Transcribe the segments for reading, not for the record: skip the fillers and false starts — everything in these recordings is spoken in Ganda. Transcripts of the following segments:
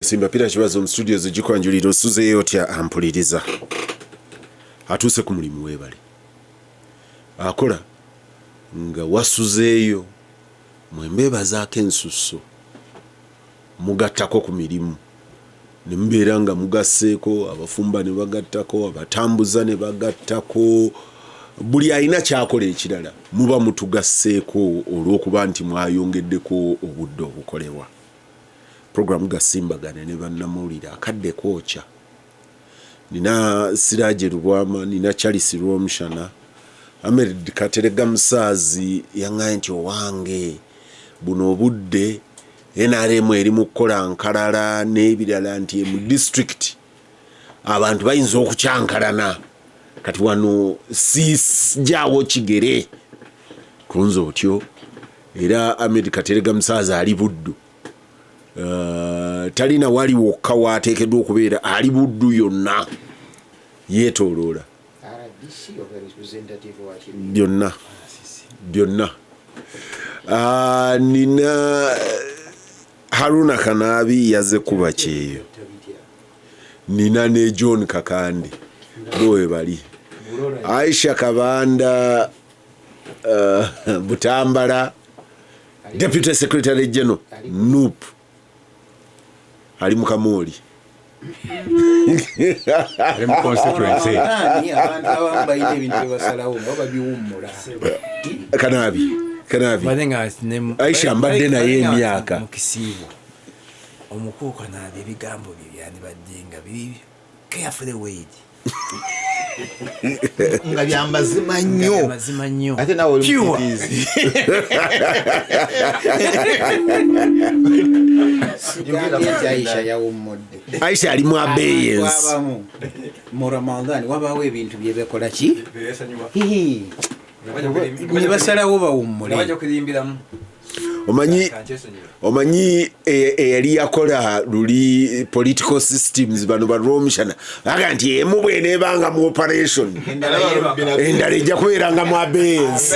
Simba Peter Kibazo mu studio zigikwanjulira osuzeeyo otya ampuliriza atuuse ku mulimu weebale akola nga wasuzeeyo mwembeebazaako ensusso mugattako ku mirimu ne mubeera nga mugasseeko abafumba ne bagattako abatambuza ne bagattako buli alina kyakola ekirala muba mutugasseeko olw'okuba nti mwayongeddeko obudde obukolebwa. Program gasimbagane ne bannamawulire akadde kwokya. Nina Siraje Lubwama, nina Charles Rwomushana, Ahmed Katerega Musaazi yaŋŋaye nti owange buno obudde NRM eri mu kukola nkalala n'ebirala nti mu disitulikiti abantu bayinza okukyankalana kati wano sijaawo kigere kunze otyo era Ahmed Katerega Musaazi ali Buddu. Talina wali wokka waateekeddwa okubeera, ali Buddu yonna yeetooloola byonna byonna. Nina Haruna Kanaabi yazze kuba kyeyo, nina ne John Kakande bo we bali, Aisha Kabanda Butambala Deputy Secretary General NUP ali mu kamooli. Ali mu constituency. Ani abantu abamu balina ebintu bye basalawo nga babiwummula. Kanaabi, Kanaabi. Mbadde nga ne- Aisha mbadde mbadde naye nga emyaka. mu kisiibo omukulu Kanaabi ebigambo bye byandibadde nga biri carefully weighed. Nga bya mazima nnyo. Nga bya mazima nnyo. Ate naawe oli Pure. mutitiizi. Sigambye nti Aisha yawummudde. Aisha ali mu abeyance. Abantu abamu mu Ramadan wabaawo ebintu bye bakola ki? Hihi. Ne basalawo bawummule. Bajja kulimbiramu. Omanyi, omanyi eyali yakola luli political systems bano ba Rwomushana aga nti emu bw'eneebanga mu operation endala ejja kubeeranga mu abeyance.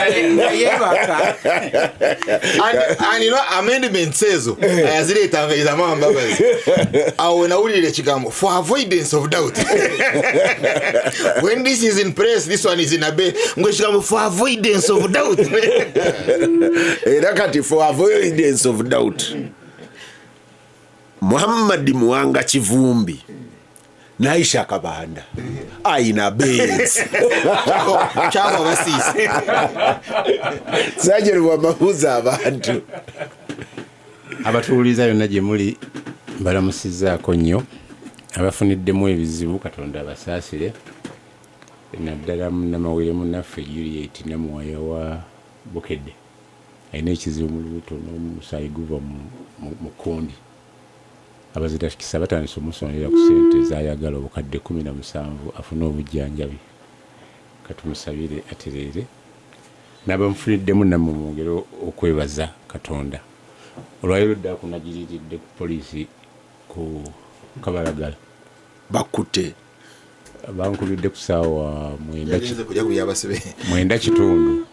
And you know, amendments ezo azireetanga Amama Mbabazi. Awo we nawulira ekigambo for avoidance of doubt. When this is in press, this one is in abeyance. Ngo ekigambo for avoidance of doubt. Era kati for avoidance of doubt, Muhammad Muwanga Kivumbi n'Aisha Kabanda ayina abeyance. Kyaba basiise. Sajeri wamabuuza abantu. Abatuwuliriza yonna gye muli mbalamusizzaako nnyo. Abafuniddemu ebizibu Katonda abasaasire, naddala munnamawulire munnaffe Juliet Namuwaya wa Bukedde alina ekizibu mu lubuto n'omusaayi guva mu kkundi. Abazirakisa batandise omusonera ku ssente z'ayagala obukadde 17 afune obujjanjabi. Katumusabire atereere. N'abamufuниddemu nammwe mwongere okwebaza Katonda. Olwaleero dda kunagiriridde ku poliisi ku Kabalagala. Bakutte. Bankubidde ku ssaawa Yagenze kulya ku byabasibe. mwenda kitundu.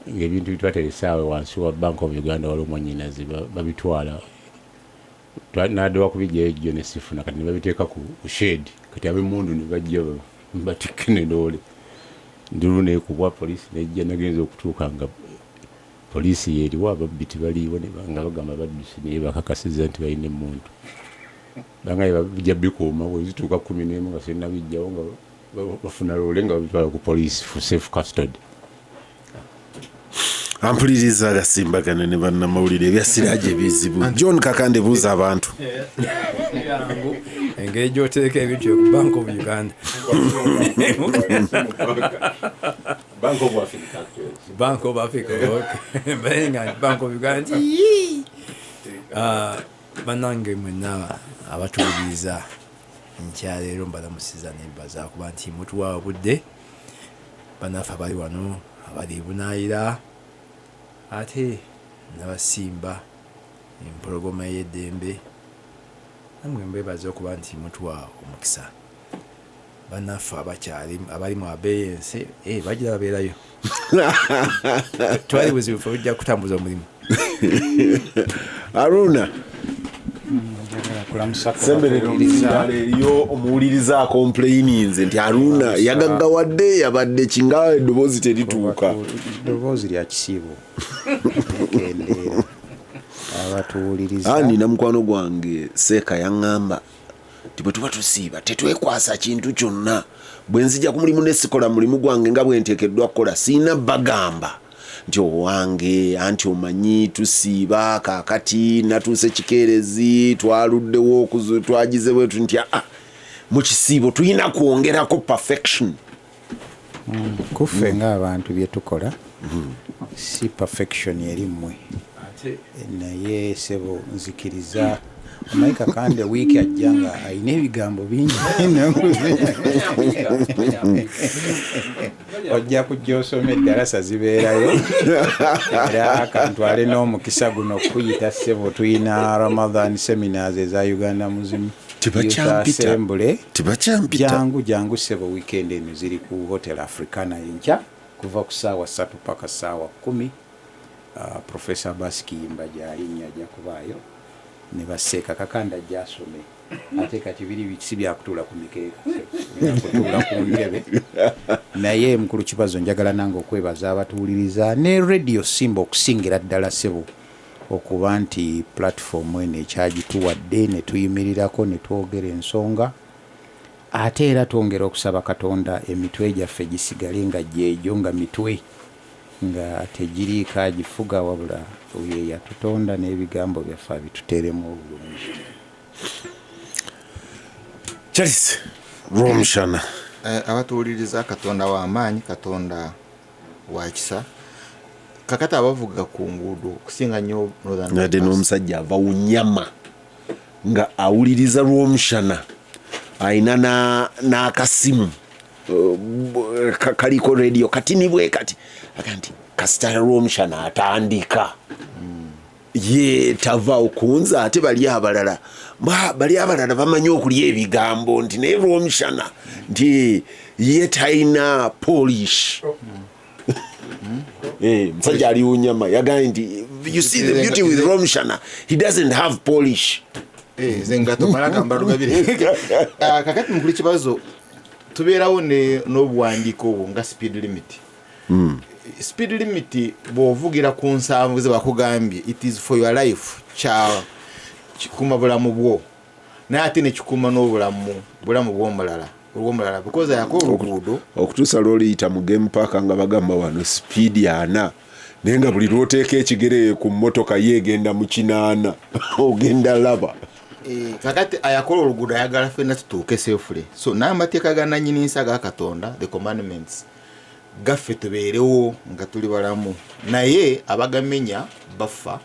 Ng'ebintu bitwaterese awo wansi wa Bank of Uganda waliwo mwannyinaze babitwala. N'addewa kubiggyayo jjo ne sifuna, kati ne babiteeka ku shed. Kati ab'emmundu ne bajja batikke ne loole. Ndulu n'ekubwa poliisi n'ejja, nagenze okutuuka nga poliisi yeeriwo, ababbi tebaliiwo, ne nga bagamba badduse naye bakakasizza nti balina emmundu. Bangaye bajja bikuuma, bwe zituuka 11 nga sinnabijjawo nga bafuna loole nga babitwala ku poliisi for safe custody. Ampuliriza agasimbagana ne bannamawulire ebya Siraje ebizibu. John Kakande buuza abantu. Engeri gy'oteeka ebintu ku Bank of Uganda. Bank of Africa. Bank of Africa, okay. Mbaye nga Bank of Uganda. Yee! Bannange mwenna abatuwuliriza nkyaleero mbalamusiza nembaza kuba nti mutuwa obudde. Bannaffe abali wano abali e Bunaayira ate n'abasimba empologoma ey'eddembe nammwe mbeebaza okuba nti mutuwa omukisa. Bannaffe abakyali abali mu abeyance, bagira babeerayo. Twali buzibu ffe ojja kutambuza omulimu. Haruna. Njagala Okulamusako Semberero. abatuwuliriza. Omuzindaalo eriyo omuwuliriza acomplaininze nti Haruna yagaggawadde, yabadde kinga eddoboozi terituuka. Eddoboozi lya kisiibo kendeera abatuwuliriza. Ah, nina mukwano gwange seeka yaŋŋamba nti bwe tuba tusiiba tetwekwasa kintu kyonna. Bwe nzija ku mulimu nesikola mulimu gwange nga bwe nteekeddwa kukola, siina bagamba nti owange anti omanyi tusiiba, kaakati natuuse kikeerezi, twaluddewo, twagize bwetu nti aa mu kisiibo tulina kwongerako perfection. Kuffe ng'abantu bye tukola si perfection eri mmwe. Ate Naye sebo, nzikiriza omanyi Kakande wiiki ajja nga alina ebigambo bingi. Ojja kujja osoma eddalasa zibeerayo. Era kantwale n'omukisa guno okuyita ssebo, tuyina Ramadan seminars eza Uganda Muslim Tebakyampita. Youth Assembly. Tebakyampita. Jangu, jangu ssebo, weekend eno ziri ku Hotel Africana enkya kuva ku saawa 3 paka saawa 10. Professor Baskiyimba gyalinnya, ajja kubaayo ne baseeka Kakanda ajja asome. Ate kati biri si byakutuula ku mikeeka, byakutuula ku ntebe. Naye mukulu Kibazo, njagala nange okwebaza abatuwuliriza ne Radio Simba, okusingira ddala ssebo okuba nti platform eno ekyagituwadde ne tuyimirirako ne twogera ensonga. Ate era twongera okusaba Katonda emitwe gyaffe gisigale nga gyegyo, nga mitwe nga tegiriiko agifuga, wabula oyo eyatutonda n'ebigambo byaffe abituteeremu obulungi. Charles Rwomushana. Abatuwuliriza, Katonda w'amaanyi, Katonda wa kisa. Kakati abavuga ku nguudo okusinga nnyo Northern Ate Bypass. N'omusajja ava wunyama nga awuliriza Rwomushana, ayina n'akasimu kaliko radio katini bwe kati, aga nti kasita Rwomushana atandika ye tava okunza. Ate bali abalala bali abalala bamanyi okulya ebigambo nti naye Rwomushana nti ye talina polish. Musajja ali wunyama yagambye nti you see the beauty with Rwomushana, he doesn't have polish. Ze engato mala mbalugabire. Ah, kakati mukulu Kibazo, tubeerawo n'obuwandiiko obwo nga speed limit. Speed limit bw'ovugira ku 70 ze bakugambye, it is for your life, kya kikuuma bulamu bwo, naye ate nekikuuma n'obulamu bulamu bw'omulala because ayakola oluguudo. Okutuusa lwoliyita mu game park nga bagamba wano speed 40, naye nga buli lwoteeka ekigere ku mmotoka ye egenda mu 80, ogenda laba. Kakati ayakola oluguudo ayagala ffenna tutuuke safely. So n'amateeka ga nanyini nsi aga Katonda, the commandments gaffe, tubeerewo nga tuli balamu, naye abagamenya bafa,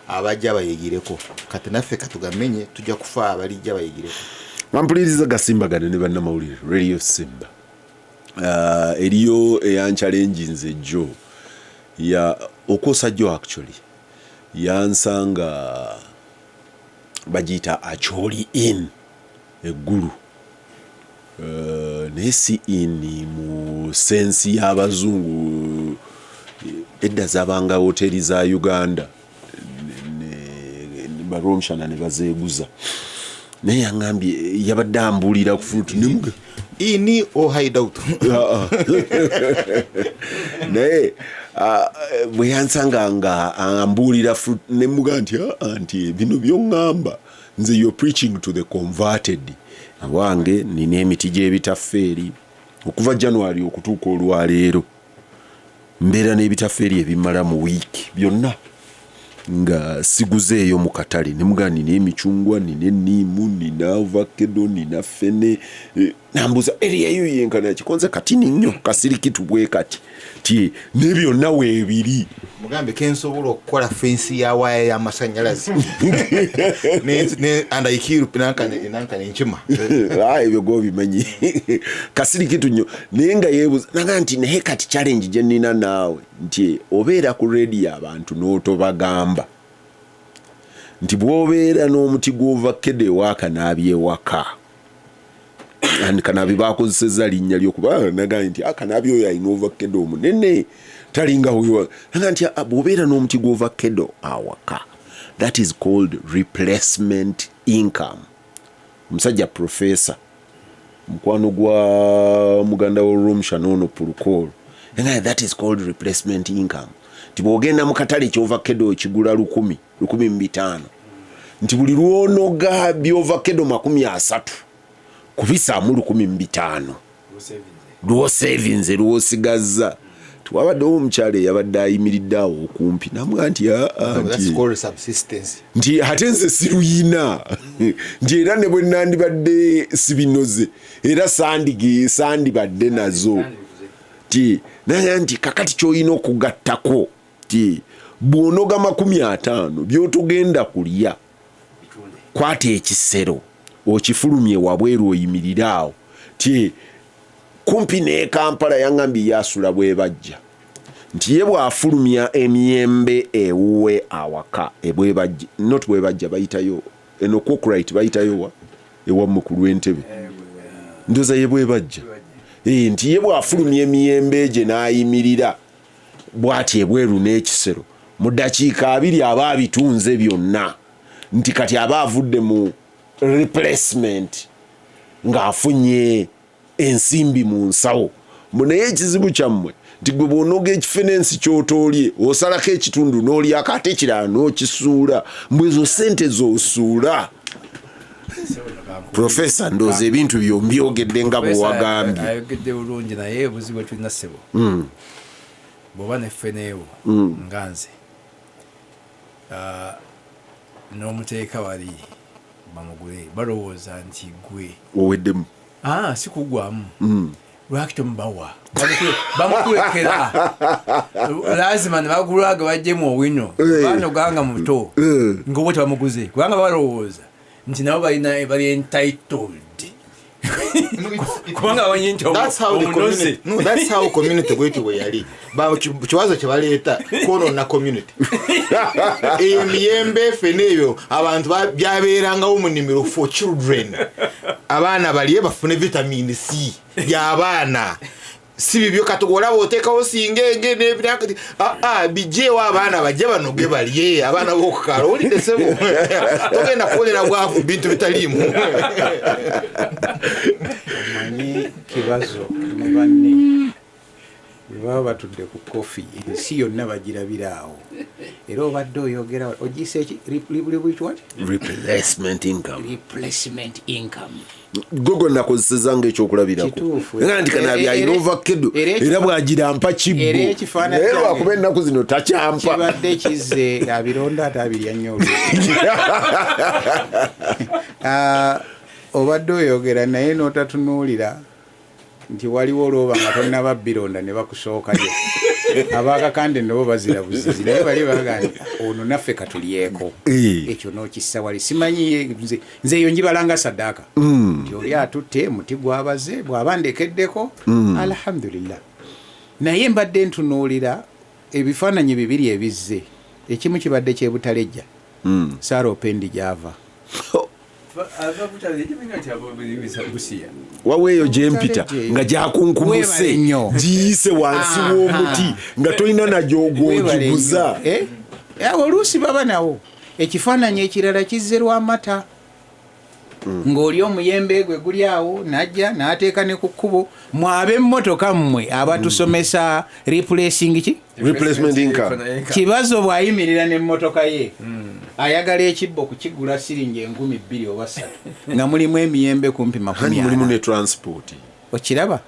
abajja bayigireko. Kati naffe katugamenye, tujja kufa, abalijja bayigireko. Bampuliriza gasimbagane ne bannamawulire Radio Simba. Eriyo eyanchallenginze ejjo ya okwosa jjo, actually yansanga bagiyita Acholi Inn eggulu. Naye si inn mu sense y'abazungu. Edda zabanga hoteri za Uganda, balwomushana ne bazeeguza. Naye yaŋŋambye yabadde ambuulira ku fruit nemuga Inn or hideout? Naye bwe yansanga nga ambuulira fruit, nemuga nti "Ah, nti bino byoŋŋamba nze, you're preaching to the converted. Wange nina emiti gy'ebitafeeri okuva January okutuuka olwaleero, mbeera n'ebitafeeri ebimala mu wiiki byonna nga siguzeeyo mu katale. Nemugaa nina emicungwa, nina eniimu, nina avocado, nina fene. Nambuuza eriyayo yenkana kikonze katini nnyo kasirikitu bwe kati ti ne byonna weebiri. Mugambe kensobola okukola fensi ya waya y'amasanyalaze andaikiru nankane enkima. Ah, ebyo gobimanyi, kasirikitu nnyo. Naye nga yeebuza naga nti naye kati challenge gye nnina naawe nti obeera ku rediyo abantu n'otobagamba nti bw'obeera n'omuti gw'ovakkedo ewaaka n'abyewaka. And Kanabi bakozesezza linnya lyo kuba nagambye nti "Ah, Kanabi oyo alina ovakkedo omunene talinga oyo." Naga nti "Ah, bw'obeera n'omuti gw'ovakkedo awaka, that is called replacement income." Omusajja profesa, mukwano gwa muganda wa Rwomushana ono Pulukolo, nga that is called replacement income, nti bw'ogenda mu katale kyovakedo okigula 1000, 1500, nti buli lwonoga byovakedo 30 kubisaamu 1500 lwosevinze lwosigazza. Tiwabaddewo omukyala eyabadde ayimiridde awo okumpi namuga nti nti ate nze siruyina, nti era ne bwe nandibadde sibinoze era sandibadde nazo, ti naye nti kakati kyolina okugattako ti bw'onoga 50 by'otogenda kulya, kwata ekisero okifulumye wabweru oyimirire awo, ti kumpi ne Kampala yangambye yasula bwebajja, nti ye bw'afulumya emiyembe ewuwe awaka ebwebajja, not bwebajja, bayitayo eno Cookright, bayitayo wa ewammwe ku lw'Entebe, ndoza ye bwebajja, nti ye bw'afulumya emiyembe gye n'ayimirira bw'ati ebweru n'ekisero, mu ddakiika 20 aba abitunze byonna, nti kati aba avudde mu replacement ng'afunye ensimbi mu nsawo. Naye ekizibu kyammwe nti gwe bw'onoga ekifenensi ky'otoolye osalako ekitundu n'olyako ate ekirala n'okisuula, mbwe ezo ssente z'osuula. Profesa, ndowooza ebintu byo mbyogedde nga bwe wagambye. Ayogedde bulungi, naye obuzibu bwe tulina ssebo, bw'oba ne ffeneewo nga nze n'omuteeka wali bamugule, balowooza nti gwe oweddemu. Si kugwamu, lwaki tomubawa? Bamukulekera lazima ne bagula ge bajjemu owino banoganga muto ngaoba tebamuguze, kubanga balowooza nti nabo balina bali entitled, kubanga bamanyi nti omunoze. That's how community bwetyo bwe yali. Kibazo kye baleeta kwonoona community. Emiyembe ffe n'ebyo abantu byabeerangawo mu nnimiro for children, abaana balye bafune vitamin C by'abaana, si bibyo. Kati olaba oteekawo singenge n'ebiraka, bijjeewo abaana bajje banoge balye, abaana b'okukaala. Owulidde ssebo? Togenda kuwolera bwavu bintu bitaliimu. Omanyi Kibazo ne banne bwe baba batudde ku kofi, ensi yonna bagirabira awo. Era obadde oyogera ogiyise eki? What? Replacement income. Replacement income. Gogo nakozeseza nga ekyokulabirako Kituufu. nga nti kanabi alina ovakedo era bwagira mpa kibbo, Era ekifaananyi naye kyange- lwakuba ennaku zino takyampa. Kibadde kizze abironda ate abirya nnyo olwo. Obadde oyogera naye n'otatunuulira nti waliwo olwoba nga tonnaba bironda ne bakusookayo abakakande nabo bazira buzizi, naye bali baga nti ono naffe katulyeko. Ekyo n'okissa wali simanyi nze eyo njibalanga saddaaka, nti oli atutte muti gwabaze bw'aba ndekeddeko, alhamdulillah. Naye mbadde ntunuulira ebifaananyi bibiri ebizze, ekimu kibadde kyebutalejja, Saara Opendi gyava. Waweeyo gyempita nga gyakunkumuse, Weebale nnyo. giyise wansi w'omuti nga tolina nagyogwogiguza. Eh? Oluusi baba nawo. Ekifaananyi ekirala kizze lw'amata, ng'oli omuyembe gwe guli awo najja n'ateeka ne ku kkubo. Mwabe emmotoka mmwe abatusomesa replacing ki? Replacement income. Kibazo bw'ayimirira n'emmotoka ye ayagala ekibbo kukigula siringi 2000 oba 3000 nga mulimu emiyembe kumpi makumi Hani mulimu ana. ne transport. Okiraba,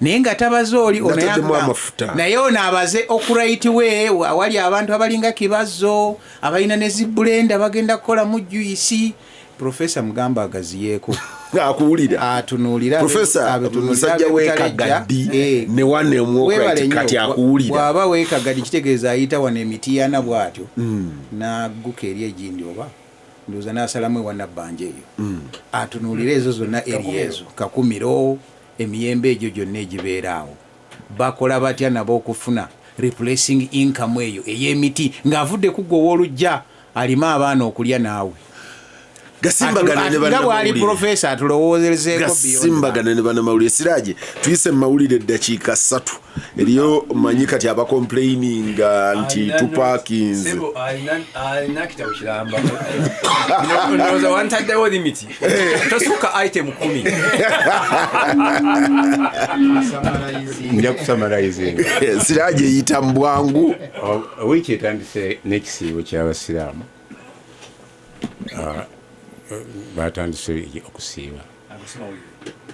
naye nga tabaze oli ono Nataddemu amafuta. Naye ono abaze okuraiti we awali abantu abalinga Kibazo abalina ne zibulenda bagenda kukolamu juice. Profesa mugamba agaziyeeko. Akuwulira. Atunuulira Profesa musajja w'Ekagadi ne wane Weebale omwokrati nnyo. kati akuwulira. Bw'aba weekagadi kitegeeza ayita wano emitiyana bw'atyo n'agguka eri egindi oba ndowooza n'asalamu ewa Nabbanja eyo, atunuulire ezo zonna eri ezo Kakumiro, emiyembe egyo gyonna egibeera awo, bakola batya nabo okufuna replacing income eyo ey'emiti ng'avudde ku gwe ow'olujja alime abaana okulya naawe. Gasimbagana ne Nga bwali profesa atulowoozerezeeko. Gasimbagana ne bannamawulire. Siraje, tuyise mu mawulire eddakiika 3. Eriyo manyi kati abacomplaininga nti tupakinze. Sebo, alina kitabo kiramba. Ndowooza wantaddewo limit, tosukka item 10. Nja kusummarizinga. Siraje, yita mu bwangu. Wiiki etandise n'ekisiibo ky'abasiraamu. Batandise okusiiba.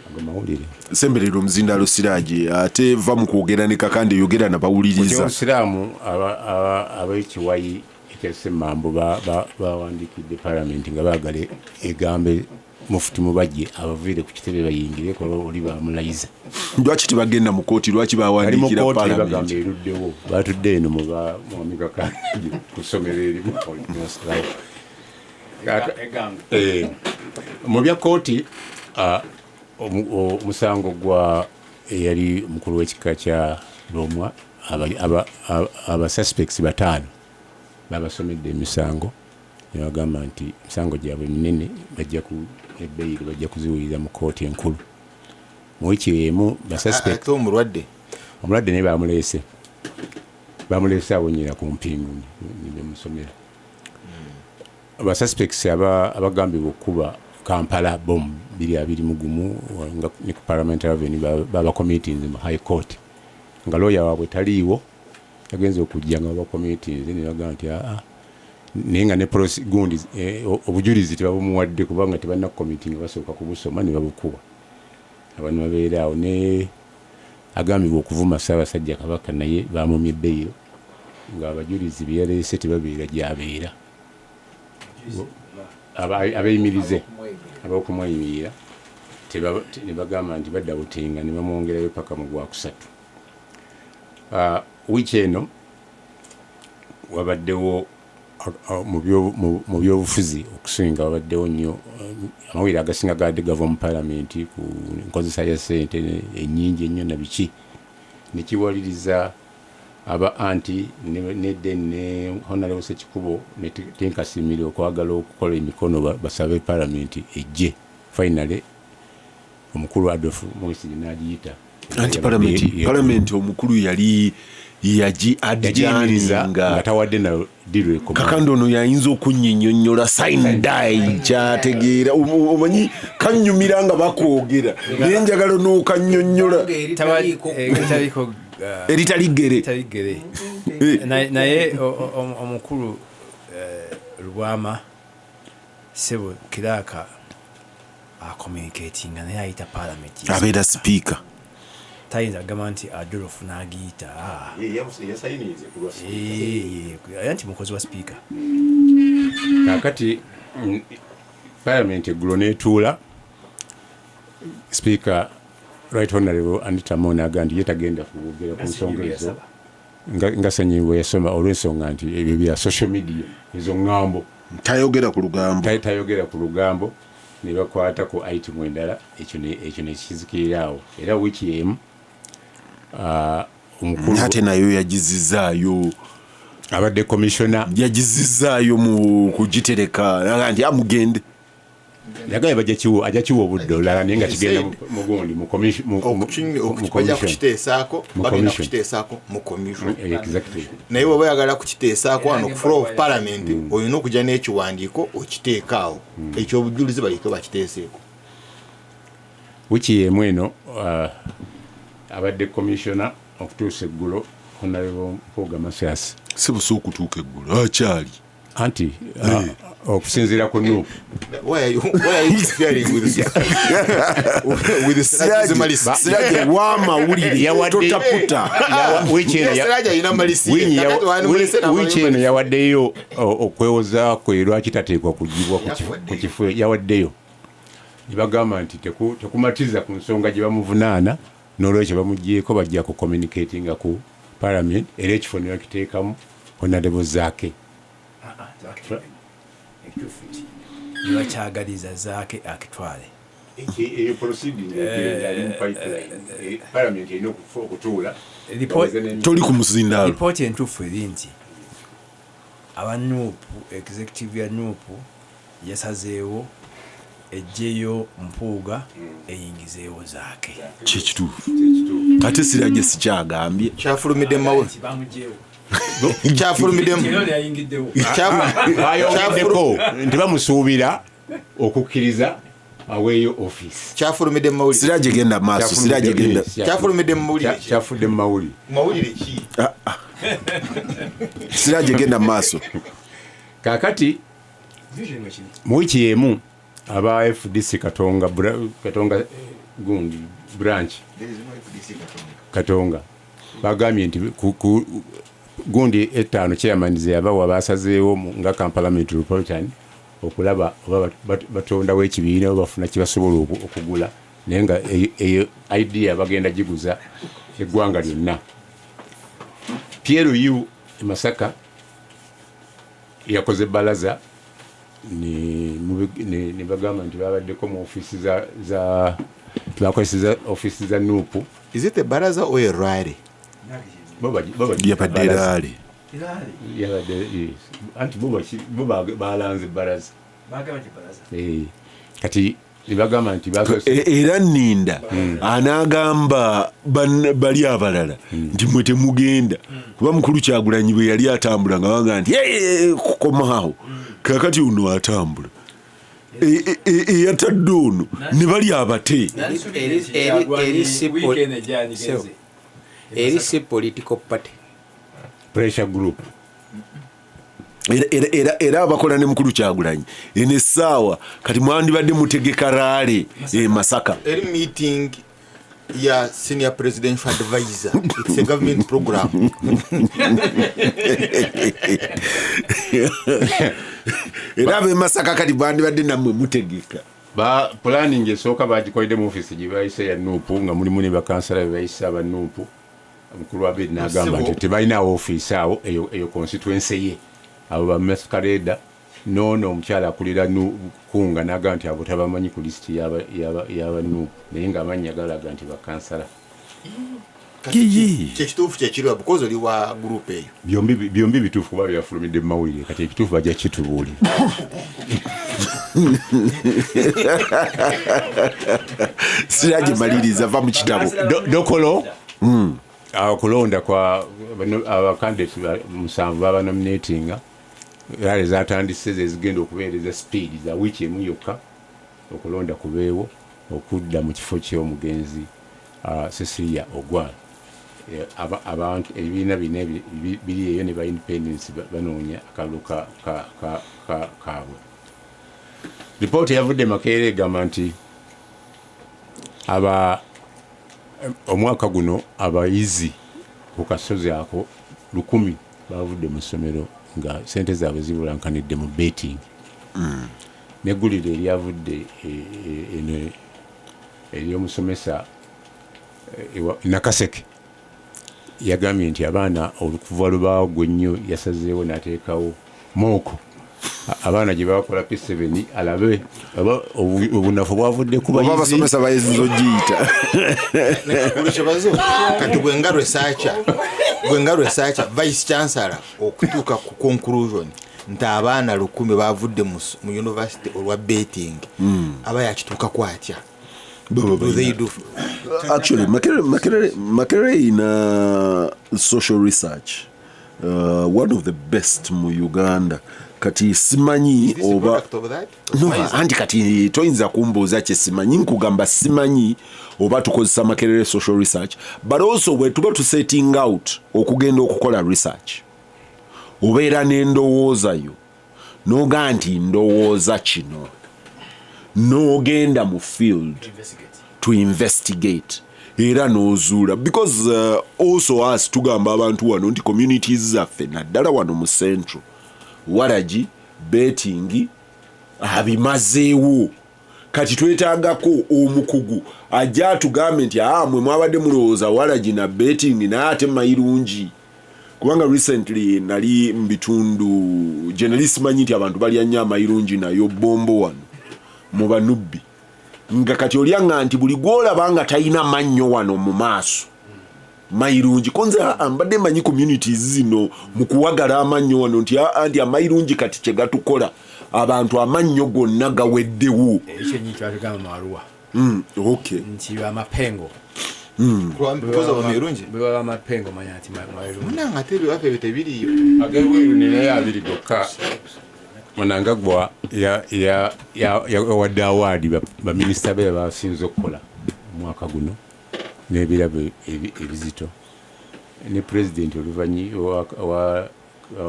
Ago mawulire. Semberera omuzindaalo, Siraje, ate va mu kwogera ne Kakande, yogera nabawuliriza. Kyobusiraamu, ab'ekiwayi ekyasemambo bawandiikidde palamenti nga baagala egambe Mufuti Mubajje abaviire ku kitebe bayingire kola oli bamulayiza. Lwaki tebagenda mu kooti? Lwaki Ali mu bawandiikira kooti, bagamba palamenti? Eruddewo. Batudde eno mu mwami Kakande ku ssomero erimu. Mu bya kooti, omusango gwa eyali omukulu w'ekika kya Lwomwa, aba suspects bataano babasomedde emisango ne bagamba nti emisango gyabwe minene, bajja ku ebbeeyiri bajja kuziwulira mu kooti enkulu mu wiiki emu. Basuspect Ate omulwadde? Omulwadde naye bamuleese awonyera ku mpingu nebamusomera. Abasuspects abagambibwa okukuba Kampala bom 2021 nga ne ku Parliamentary Avenue babacommittinze mu High Court nga lawyer waabwe taliiwo. Yagenza okujja nga babacommittinze ne bagamba nti aa, naye nga ne gundi obujulizi tebabumuwadde kubanga tebalina committing, basooka kubusoma ne babukuba. Abantu babeera awo ne agambibwa okuvuma Ssaabasajja Kabaka, naye bamumye beyiro ng'abajulizi be yaleese tebabeera gy'abeera. Abeeyimirize ab'okumweyimirira ne bagamba nti badda butinga ne bamwongerayo paka mu gwakusatu. Wiiki eno wabaddewo mu byobufuzi okusinga wabaddewo nnyo amawulire agasinga gadde gava mu palamenti ku nkozesa ya ssente ennyingi ennyo na biki, nekiwaliriza aba anti nedde ne Honorable Sekikubo ne Tinkasimire okwagala okukola emikono basabe palamenti ejje. Finally omukulu Adolf Mwesige n'agiyita. Anti palamenti omukulu yali yagi yagiyimiriza nga adjourninga. Tawadde na deal ekoma. Kakande ono yayinza okunyinyonnyola sine die kyategeera. Omanyi kanyumira nga bakwogera, naye njagala n'okannyonnyola. Eritaliiko. Eritali ggere. Eritali ggere. Naye omukulu Lubwama sebo kiraaka acommunicatinga naye ayita parliament. Abeera sipiika. Tayinza kugamba nti Adolf n'agiyita. Yasayinize ku lwa Era nti mukozi wa sipiika. Kakati parliament eggulo netuula, Speaker Right Honorable Anita Among agamba nti ye tagenda kwogera ku nsonga ezo nga Ssenyonyi bwe yasoma, olw'ensonga nti ebyo bya social media, ezo ŋŋambo. Tayogera ku lugambo. Tayogera ku lugambo, ne bakwata ku item endala, ekyo nekizikirira awo. Era wiiki emu omukulu Ate nayo yagizizaayo. Abadde commissioner. Yagizizaayo mu kugitereka, naga nti amugende. Yagambye bajja kiwa, ajja kiwa obudde olulala, naye nga kigenda mu gundi mu mu Bajja commission. kukiteesaako. Mu Bagenda commission. kukiteesaako mu commission. Exactly. Naye bw'oba oyagala kukiteesaako wano ku floor of parliament, olina okujja n'ekiwandiiko okiteeka awo ekyobujulizi, baleke bakiteeseeko. Wiiki yemu eno abadde commissioner okutuusa eggulo, Honorable Mpuuga Mathias. Sibusa okutuuka eggulo akyali. Anti okusinziira ku NUP. Why are you interfering with Siraji's malice? Siraje wamawulire. Totaputa. Siraje alina malice ye. Kakati wandimulese Wiiki eno n'amalice. yawaddeyo okwewoza kwe lwaki tateekwa kugibwa ku kifo. Yawaddeyo ne bagamba nti tekumatiza ku nsonga gye bamuvunaana, n'olwekyo bamugyeko, bajja ku communicatinga ku parliament, era ekifo ne bakiteekamu Honorable Zaake. Ekituufu nti nebakyagaliza Zaake akitwale. Eyo proceeding egenda, ali mu pipeline. Parliament erina okutuula. Toli ku muzindaalo. Lipooti entuufu eri nti aba NUP, executive ya NUP yasazeewo. Ejjeyo Mpuuga, eyingizeewo Zaake. Kyekituufu, ate Sirajje sikyagambye. Kyafulumidde mu mawulire. Bamugyewo. Kyafulumiddemu. Era yayingiddewo. Bayongeddeko nti bamusuubira okukkiriza aweeyo office. Kyafulumidde mu mawulire. Sirajje, genda maaso. Sirajje, genda. Kyafulumidde mu mawulire ki? Kyafudde mu mawulire. Mawulire ki? Sirajje, genda maaso. Kakati mu wiiki emu aba FDC Katonga, Katonga gundi branch Katonga bagambye nti ku gundi etaano chairman ze yabawa, basazeewo nga Kampala Metropolitan okulaba oba batondawo ekibiina oba bafuna kibasobola okugula, naye nga eyo idea bagenda giguza eggwanga lyonna. PLU e Masaka yakoze balaza ne bagamba nti babaddeko mu ofiisi za bakozesa ofiisi za NUP. Is it a baraza or a rally? Bo bagiyita Yabadde balaza. Rally. Yabadde, yes. Anti bo balanze balaza. Kati ne bagamba nti bakozesa Era nninda anaagamba bali abalala nti mwe temugenda, kuba mukulu Kyagulanyi bwe yali atambula nga baga nti "Hey, kukomaawo." Kakati ono atambula eyatadde ono ne bali abate. Eri si political party. Pressure group. Era abakola ne mukulu Kyagulanyi, eno essaawa kati mwandibadde mutegeka rally e Masaka. Eri meeting ya senior presidential advisor. It's a government program. Era ab'e Masaka kati bandibadde nammwe mutegeka. Ba planning esooka bagikoledde mu ofiisi gye bayise ya NUP, nga mulimu ne bakansala be bayise aba NUP. Omukulu wa Abedi n'agamba nti tebalina ofiisi awo, eyo constituency ye, abo ba masquerade. Noono omukyala akulira kunga n'agamba nti abo tabamanyi ku lisiti y'aba NUP, naye ng'amannya galaga nti bakansala. Yiyi. Kyekituufu kyekiriwa, because oli wa group eyo? Byombi bituufu, kuba byafulumidde mu mawulire. Kati ekituufu bajja kitubuulira. Siragi, maliriza, va mu kitabo. Dokolo okulonda kwa abacandidates musanvu babanominatinga. Rally zatandise, zezigenda okubeereza speed za wiiki emu yokka okulonda kubeewo okudda mu kifo ky'omugenzi Cecilia Ogwal. Abantu ebibiina bina biri eyo ne ba independence banoonya akalulu kaabwe. Ripooti yavudde Makerere egamba nti aba omwaka guno abayizi ku kasozi ako 1000 bavudde mu ssomero nga sente zaabwe zibulankanidde mu betting. Neggulire eryavudde eno ery'omusomesa Nakaseke yagambye nti abaana olukuva lwe ennyo yasazeewo n'ateekawo mock abaana gye bakola P7 alabe oba obunafu bwavudde ku Oba bayizi. Abasomesa bayinza ogiyita. Kibazo kati gwenga researcher, vice chancellor okutuuka ku conclusion nti abaana 1000 bavudde mu university olwa betting, aba yakituukako atya? Do they do Actually, Makerere ina social research, one of the best mu Uganda. Kati simanyi Is this a oba product of that? No, anti kati toyinza kumbuuza kye simanyi. Nkugamba simanyi oba tukozesa Makerere social research, but also bwe tuba tu setting out okugenda okukola research, obeera n'endowooza yo n'ogaa nti ndowooza kino, n'ogenda mu field to investigate era n'ozuula, because also us tugamba abantu wano nti communities zaffe, naddala wano mu central, waragi betting abimazeewo. Kati twetaagako omukugu ajja atugambe nti aa, mwe mwabadde mulowooza waragi na betting, naye ate mayirungi. Kubanga recently nali mu bitundu gye nali simanyi nti abantu balya nnyo amayirungi, nayo bombo wano mu Banubbi, nga kati olyaŋŋa nti buli gwolaba nga talina mannyo wano mu maaso mayirungi. Konze aa, mbadde manyi communities zino mu kuwagala amannyo wano nti aa, nti amayirungi kati kye gatukola. Abantu amannyo gonna gaweddewo. Ekyo nyingi kyatugamba mu Arua. Okay. Nti amapengo. Because of amerungi. Bwe baba amapengo manya nti mayirungi. Munange ate ebyewaffe ebyo tebiriiyo. Ag'ebweru ninayo abiri gokka. Mnangagwa yawadde awaadi baminisita be basinze okukola omwaka guno n'ebirabo ebizito. Ne pulezidenti oluvannyuma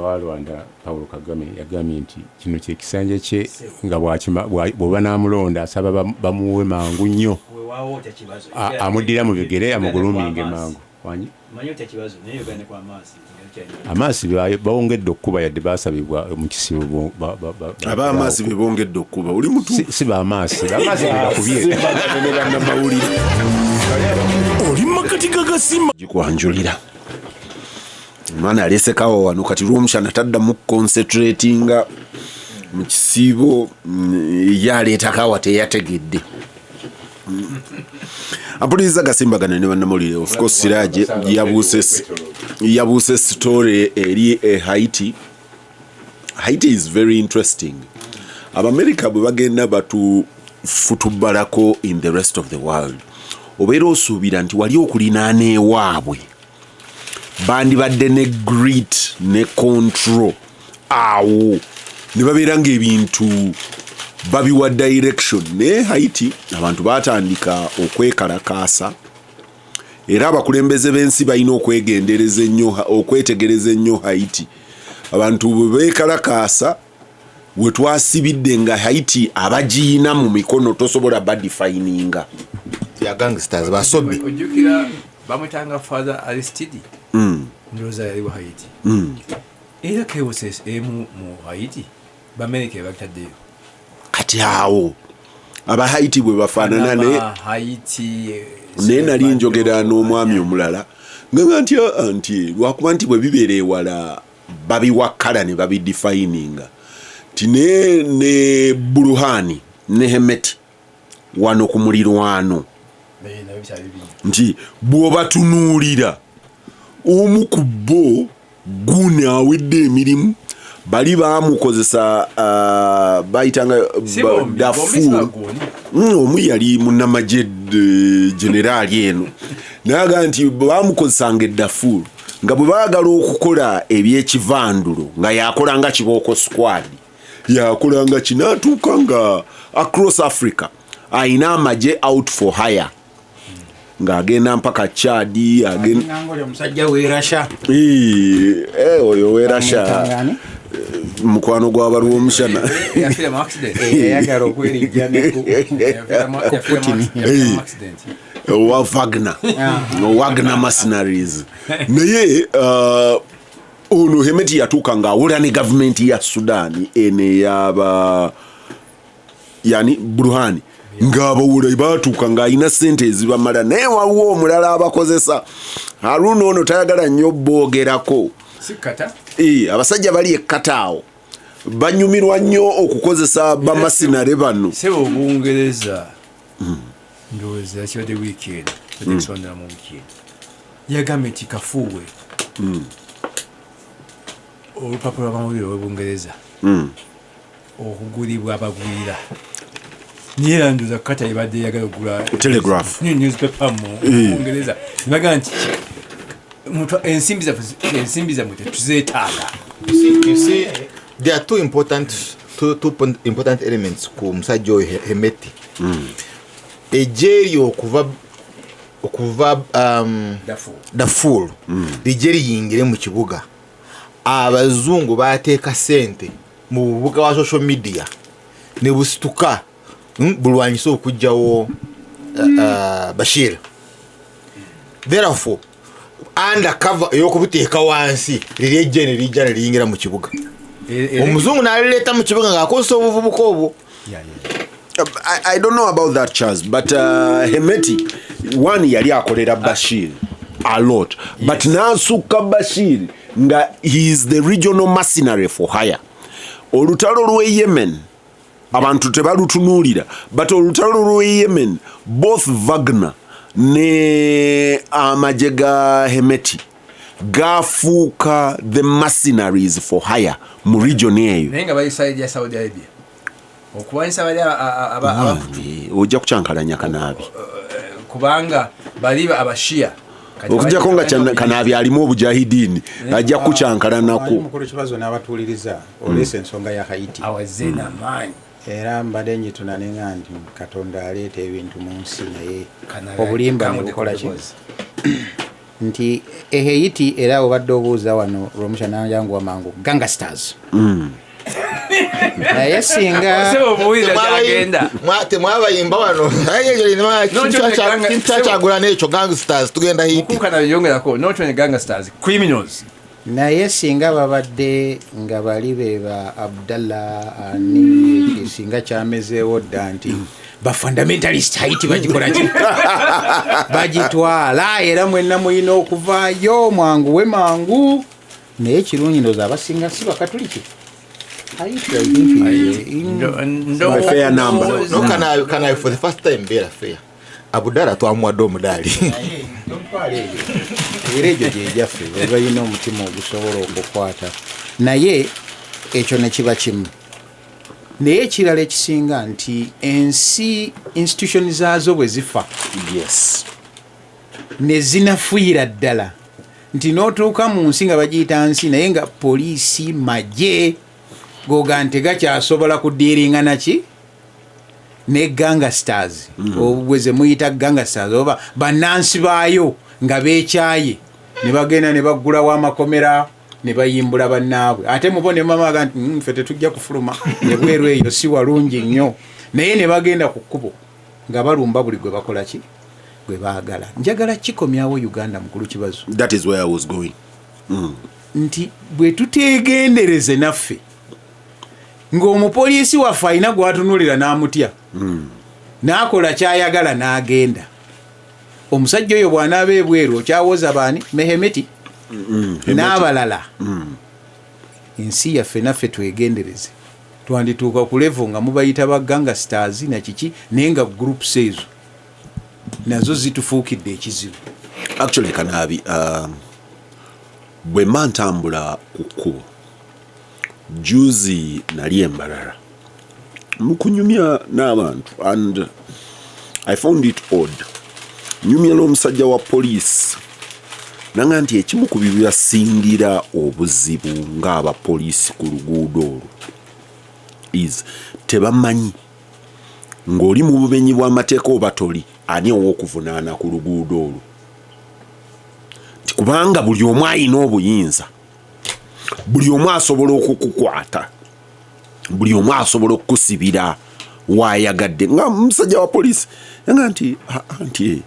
wa Rwanda Paul Kagame yagambye nti kino kye kisanja kye nga bw'oba n'amulonda asaba bamuwe mangu nnyo. Amuddira mu bigere amuguluminge mangu. Amaasi bawongedde okukuba yadde baasabibwa mu kisibo. Ab'amaasi be bongedde okukuba. Oli mutuufu. Si b'amaasi. Amaasi be bakubye. Ne bannamawulire. Oli makati gagasima. Gikwanjulira. Omwana alesekawo wano kati Rwomushana taddamu concentratinga mu kisiibo, ye aleetakawa teyategedde. Ampuliriza gasimbagana ne bannamawulire. Of course Siraje yabuuse story eri e Haiti. Haiti is very interesting. Abamerika bwe bagenda batufutubalako in the rest of the world, obeera osuubira nti wali okulinaana ewaabwe bandibadde ne grit ne control awo ne babeera ng'ebintu babiwa direction. Naye Haiti abantu batandika okwekalakaasa, era abakulembeze b'ensi balina okwegendereza ennyo, okwetegereza ennyo Haiti. Abantu bwe beekalakaasa we twasibidde nga Haiti abagiina mu mikono tosobola badefininga. Ya gangsters basobbi. Ojjukira bamutanga Father Aristide. Ndowooza yali wa Haiti. Era KOSS emu mu Haiti Bamerika ebagitaddeyo. Kati awo aba Haiti bwe bafaanana naye nali njogera n'omwami omulala ngamba nti nti lwakuba nti bwe bibeera ewala babiwakkala ne babidefininga nti ne Buruhani ne Hemeti wano ku mulirwano nti bw'obatunuulira omu ku bo gune awedde emirimu bali bamukozesa bayitanga Darfur. Omu yali munnamagye generaali eno naga nti bamukozesanga e Darfur nga bwe baagala okukola ebyekivandulo nga yakola nga kibooko squad, yakola nga kinaatuuka nga across Africa ayina amagye out for hire ng'agenda mpaka Chad, omusajja w'e Russia. Oyo w'e Russia mukwano gw'abalwomushana eyagala okwerijja Putin owa Wagner, Wagner mercenaries. Naye ono Hemeti yatuuka ng'awola ne gavumenti ya Sudan eno eyaba yani Burhani ng'abawula baatuuka ng'alina ssente ezibamala, naye waliwo omulala abakozesa. Haruna ono tayagala nnyo boogerako. Abasajja bali ekkata awo banyumirwa nnyo okukozesa bamasinare bano. Sebo Obungereza ndowooza yakibadde wiiki eno tekusondera mu wiiki eno yagambye nti kafuuwe olupapula lw'amawulire olw'Obungereza okugulibwa abagwira. Naye era ndowooza kata ebadde eyagala okugula Telegraph. Newspaper mu Bungereza nebagaa nti ensimbi zammwe tetuzeetaaga. You see, there are two important elements ku musajja oyo Hemeti. Ejje eryo okuva Darfur lijje liyingire mu kibuga, abazungu bateeka sente mu bubuga wa social media ne busituka, bulwanyise okugjawo Bashir. Therefore undercover ey'okubuteeka wansi liri ejje ne lijja ne liyingira mu kibuga, omuzungu n'alireeta mu kibuga ng'akozesa obuvubuka obwo. I don't know about that, Charles, but Hemeti one yali akolera Bashir a lot, but n'asukka Bashir nga he is the regional mercenary for hire. Olutalo lw'e Yemen abantu tebalutunuulira, but olutalo lw'e Yemen both Wagner ne amagye ga Hemeti gafuuka the mercenaries for hire mu region eyo. Naye nga bali side ya Saudi Arabia. Okulwanyisa bali abakutu. Ojja kukyankalanya Kanaabi. Kubanga bali abashia. Okujjako nga Kanaabi alimu obujahidini, ajja kukyankalanako. Mukulu Kibazo n'abatuuliriza, oleesa ensonga ya Haiti. Awaze namaanyi. Era mbadde njituna nenga nti Katonda aleeta ebintu mu nsi, naye obulimba ne bukola ki nti Haiti, era obadde obuuza wano Rwomushana nanjanguwa mangu gangsters. Naye singa Temwabayimba wano kyakyagula n'ekyo gangsters, tugenda Haiti. Gangsters, criminals. Naye singa babadde nga bali be ba Abdallah ani, singa kyamezeewo dda nti ba fundamentalist Haiti bagikola ki, bagitwala, era mwenna muyina okuvaayo mwanguwe mangu. Naye kirungi ndowooza abasinga si bakatuliki. Haiti, I think. Fair number. No, can I for the first time beera fair? Abudala twamuwadde omudaali. Era egyo gyegyaffe balina omutima ogusobola okukwata, naye ekyo nekiba kimu. Naye ekirala ekisinga nti ensi institution zaazo bwe zifa ne zinafuyira ddala, nti n'otuuka mu nsi nga bagiyita nsi, naye nga poliisi, magye goga nti gakyasobola kudealinga naki ne gangsters, obwe ze muyita gangsters oba bannansi baayo nga beekyaye, ne bagenda ne baggulawo amakomera ne bayimbula bannaabwe, ate mubo ne mamaga nti, ffe tetujja kufuluma, ebweru eyo si walungi nnyo." Naye ne bagenda ku kkubo nga balumba buli gwe bakola ki, gwe baagala. Njagala kikomyawo Uganda, mukulu Kibazo. That is where I was going. Nti bwe tuteegendereze naffe ng'omupoliisi waffe alina gw'atunulira n'amutya, n'akola kyayagala n'agenda, omusajja oyo bw'anaaba ebweru okyawoza baani, Mehemeti n'abalala. Ensi yaffe naffe twegendereze, twandituuka ku level nga mubayita ba gangsters nakiki, naye nga groups ezo nazo zitufuukidde ekizibu. Actually Kanaabi, bwe mba ntambula ku kkubo, juzi nali embalala mukunyumya n'abantu and I found it odd, nyumya n'omusajja wa poliisi nanga nti ekimu ku bibasingira obuzibu ng'abapoliisi ku luguudo olwo is tebamanyi ng'oli mu bumenyi bw'amateeka oba toli, ani ow'okuvunaana ku luguudo olwo, nti kubanga buli omu ayina obuyinza, buli omu asobola okukukwata, buli omu asobola okukusibira waayagadde. Nga musajja wa poliisi nga nti, "Ah, ah," nti,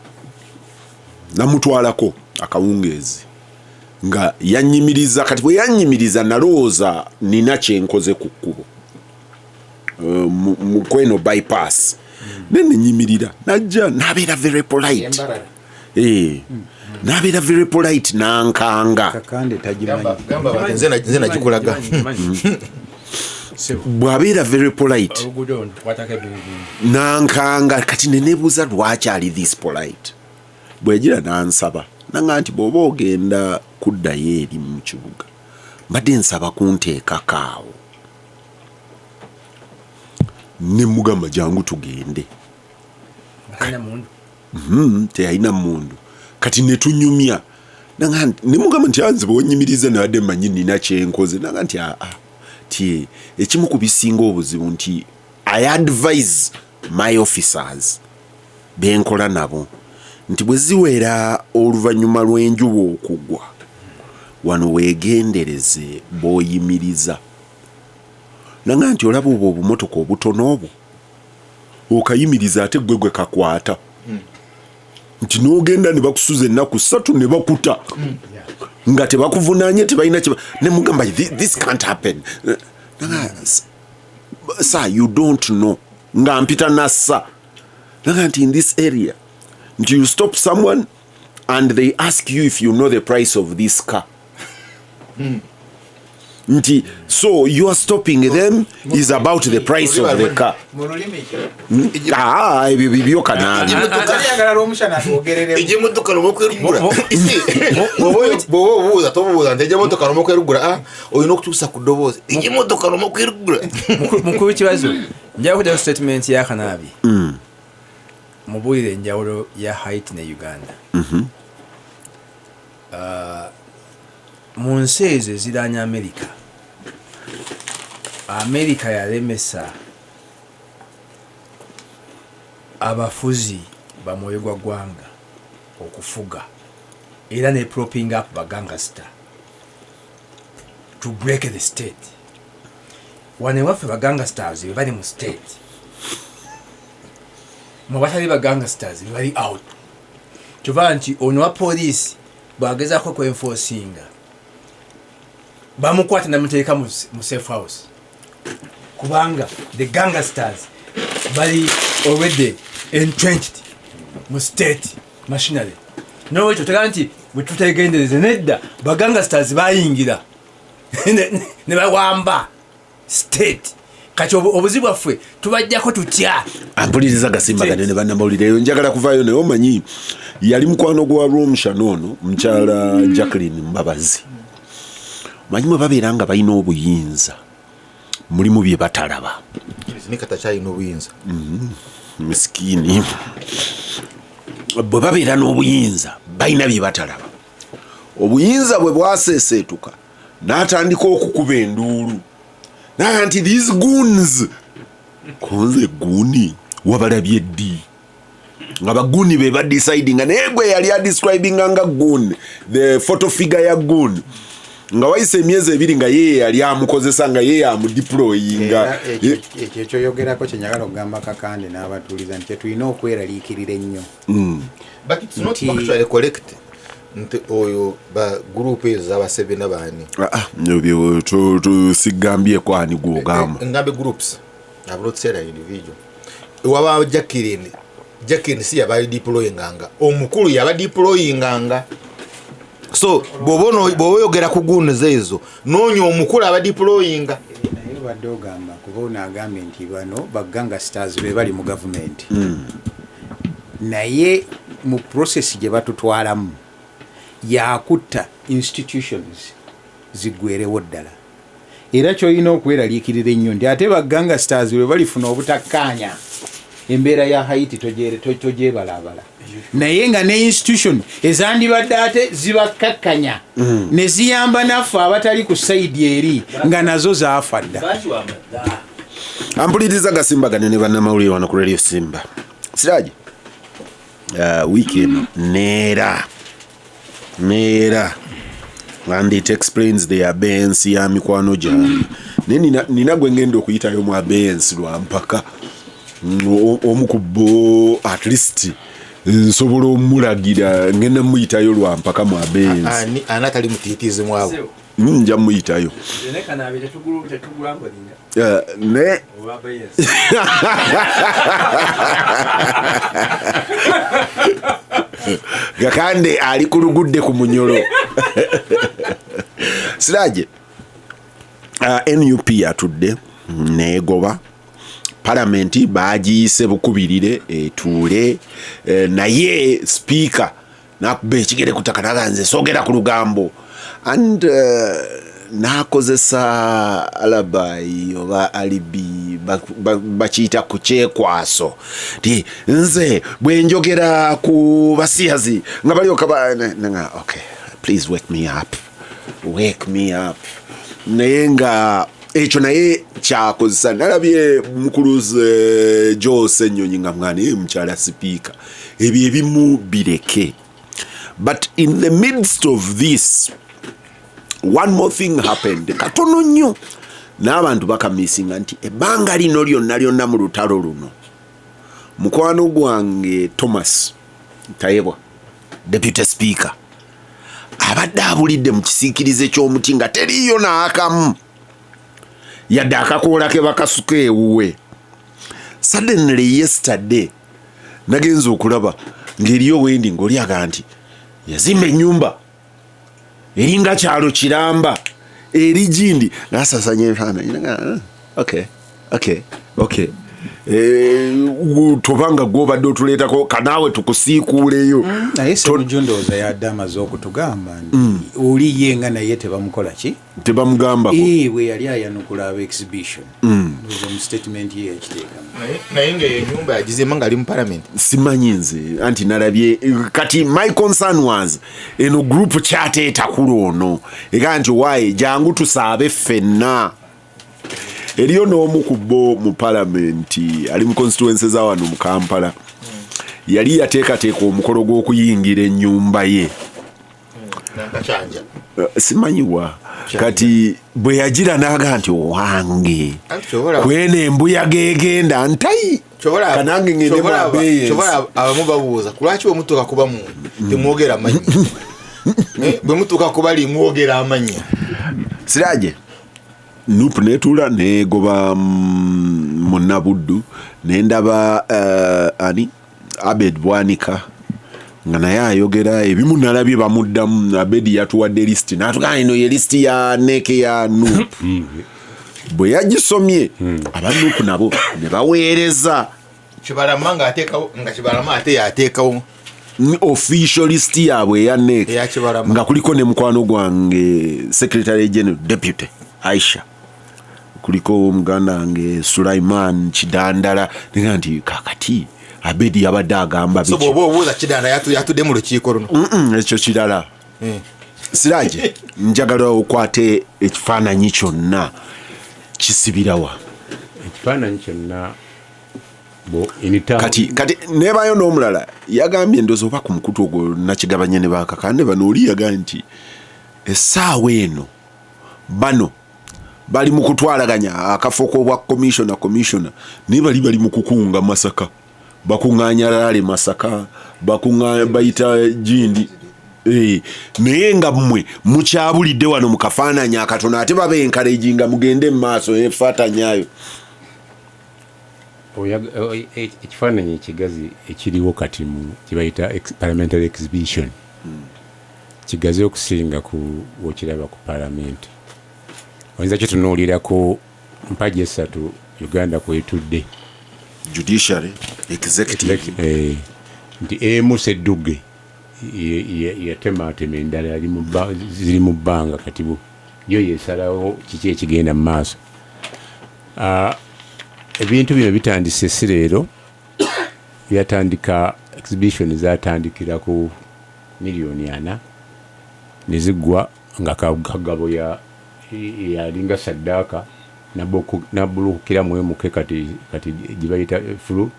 namutwalako akawungeezi nga yanyimiriza. Kati bwe yanyimiriza nalowooza nina kyenkoze ku kkubo, mu kweno bypass, ne nenyimirira, najja nabeera very polite. Nabeera very polite nankanga. Kakande tagimanyi. Gamba bati nze nagikulaga. Bw'abeera very polite Oluguudo olwo tukwatako ebintu bingi. Nankanga. Kati nenebuuza lwaki ali this polite. Bweyagira nansaba nanga nti bw'oba ogenda kuddayo eri mu kibuga, mbadde nsaba kunteekako awo. Ne mugamba jangu tugende. Talina mundu. Teyalina mundu. Kati netunyumya. Nanga nemugamba nti anze bwonyimiriza nabadde mmanyi nina kyenkoze. Nanga nti aa, ti ekimu ku bisinga obuzibu nti I advise my officers benkola nabo nti bwe ziwera oluvannyuma lw'enjuba okugwa wano, weegendereze bw'oyimiriza. Nanga nti olaba obwo obumotoka obutono obwo okayimiriza, ate gwe gwe kakwata nti n'ogenda ne bakusuza ennaku 3 ne bakuta nga tebakuvunaanye, tebalina kyeba. Ne mugamba, "This can't happen." Nanga, "Sir, you don't know." Nga mpita nassa nanga nti in this area nti you stop someone and they ask you if you know the price of this car. Nti so you are stopping them is about the price of the car. Ah, ebyo bibyo Kanaabi. Egyemotoka nomokwerugura bwoba obuuza tobuuza nti egyemotoka nomokwerugura olina okutuusa ku ddoboozi egyemotoka nomokwerugura. Mukulu Kibazo, njagala kujjayo statement ya Kanaabi. Mubuulire enjawulo ya Haiti ne Uganda. Mu nsi ezo eziraanya Amerika, Amerika yalemesa abafuzi bamwoyo gwa ggwanga okufuga, era ne propping up bagangster to break the state. Wano ewaffe bagangsters be bali mu state, mu batali bagangsters be bali out. Kyova nti ono wa poliisi bw'agezaako kwenforcinga, bamukwata namuteeka mu safe house, kubanga the gangsters bali already entrenched mu state machinery. Nolwekyo tegamba nti bwe tutegendereze, nedda, bagangsters bayingira ne bawamba state. Kati obuzibu bwaffe tubajjako tutya? Ampuliriza gasimba ganene, bannamawulire, njagala kuvaayo, naye omanyi yali mukwano gwa Rwomushana ono mukyala Jacqueline Mbabazi. Manyi mwe babeera nga balina obuyinza, mulimu bye batalaba. Nikatakyalina obuyinza. Miskiini, bwe babeera n'obuyinza balina bye batalaba. Obuyinza bwe bwaseeseetuka, n'atandika okukuba enduulu naga nti these goons. Konze goon wabalabye ddi nga bagoon be badecidinga? Naye gwe yali adescribinga nga goon, the photo figure ya goon, nga wayise emyezi 2 nga ye yali amukozesa, nga ye amudeployinga. Ekyo ekyoyogerako kyenjagala okugamba Kakande n'abatuuliza nti tetulina okweraliikirira ennyo. But it's not actually correct nti oyo ba group ezo z'abaseveni baani. Ah, ah, ebyo sigambyeko ani gwogamba. Ngambe groups, I've not said an individual. Waba Jacqueline, Jacqueline si yaba deployinganga, omukulu yaba deployinganga. So bw'oba oyogera ku goons ezo, noonya omukulu aba deployinga. Naye obadde ogamba, kuba ono agambye nti bano bagangsters be bali mu gavumenti, naye mu process gye batutwalamu yakutta institutions ziggwerewo ddala. Era kyolina okweraliikirira ennyo nti ate bagangsters bwe balifuna obutakkaanya, embeera ya Haiti togyebalaabala, naye nga ne institution ezandibadde ate zibakkakkanya ne ziyamba naffe abatali ku side eri nga nazo zaafa dda. Bakiwamba dda. Ampuliriza gasimba ganene, bannamawulire, wano ku Radio Simba. Siraji, wiiki eno neera neera, and it explains the abeyance ya mikwano gyange. Naye nina gwe ngenda okuyitayo mu abeyance lwampaka. Omu ku bo at least nsobola omulagira, ngenda muyitayo lwampaka mu abeyance. Ani atali mutiitiizi mwabo? Nja muyitayo. Ne Kanaabi tetugula mbolinga. Ne oba bayes. Gakande ali ku lugudde ku munyolo. Siraje, NUP atudde negoba palamenti, bagiyise bukubirire etuule, naye sipiika nakuba ekigere ku ttaka naga nze soogera ku lugambo, and n'akozesa alibi oba alibi bakiyita ku kyekwaso ti nze bwe njogera ku basiyazi nga balyoka nga okay, please wake me up, wake me up. Naye nga ekyo naye kyakozesa. Nalabye mukuluze Jose Ennyonyi nga mwana ye mukyala sipiika, ebyo ebimu bireke. But in the midst of this, one more thing happened katono nnyo n'abantu bakamisinga nti ebbanga lino lyonna lyonna mu lutalo luno, mukwano gwange Thomas Tayebwa, deputy speaker, abadde abulidde mu kisiikirize ky'omuti nga teriiyo n'akamu yadde akakoola ke bakasuka ewuwe. Suddenly yesterday nagenza okulaba ng'eriyo wendi ng'oli aga nti yazimba ennyumba eringa kyalo kiramba. Eri gindi nasasanya ebifaananyi. Ah, okay. Eh, tobanga gwobadde otuleetako kanaawe tukusiikuuleyo. Naye Ssemujju ndowooza yadde amaze okutugamba nti oli ye nga naye tebamukola ki. Tebamugambako. Eh, bwe yali ayanukula aba exhibition, ndowooza mu statement ye yakiteekamu. Naye nga eyo enyumba yagizimba nga ali mu parliament? Simanyi nze, anti nalabye. Kati my concern was eno group kyateetakula ono ega nti waaye jangu tusaabe ffenna. Eriyo n'omu ku bo mu palamenti ali mu constituency za wano mu Kampala, yali yateekateeka omukolo gw'okuyingira ennyumba ye. Nankakyanja. Simanyiwa kati bwe yagira n'aga nti owange Anti kyobola- kweno embuyaga egenda ntayi kanange ngende mu abeyes. Kyobola abamu babuuza kulwaki bwe mutuuka kuba muntu temwogera amannya. Eh, bwe mutuuka kubali mwogera amannya. Siraje, NUP netuula negoba Munnabuddu, nendaba ani Abed Bwanika nga naye ayogera ebimu, nalabye bamuddamu. Abed yatuwadde lisiti natugamba eno ye lisiti ya NEC ya NUP. Bwe yagisomye, aba NUP nabo ne baweereza Kibalama ngaateekawo, nga Kibalama ate yateekawo official list yaabwe eya NEC. Eya Kibalama. Nga kuliko ne mukwano gwange secretary general deputy Aisha, kuliko muganda wange Sulaiman Kidandala. Nega nti kakati Abedi yabadde agamba So biki? bw'oba obuuza Kidanda yatudde mu lukiiko luno. Ekyo kirala. Eh. Siraje, njagala okwate ekifaananyi kyonna kisibirawa. Ekifaananyi kyonna in Kati nebayo n'omulala yagambye, ndoza oba ku mukutu ogwo nakigabanye ne bakakande bano, oli yagambye nti essaawa eno bano bali mu kutwalaganya akafo k'obwa commissioner, naye bali mu kukunga Masaka, bakuŋŋaanya rally Masaka, bakuŋŋaanya bayita gindi. Eh, naye nga mmwe mukyabulidde wano mu kafaananyi akatono, ate baba encouraginga mugende mu maaso efatanyayo. Ekifaananyi ekigazi ekiriwo kati mu kibayita parliamentary exhibition kigazi okusinga ku wokiraba ku parliament. Oyinza kitunuulira ku mpagi esatu Uganda kwetudde. Judiciary, executive. Eh, nti emu sedduge yatematema, endala ziri mu bbanga. Kati yo yesalawo kiki ekigenda mu maaso. Ah, ebintu bino bitandise si leero, byatandika, exhibition zatandikira ku miliyoni 4 ne ziggwa nga Kagabo yalinga saddaaka nabulukira mwemuke. Kati gibayita flu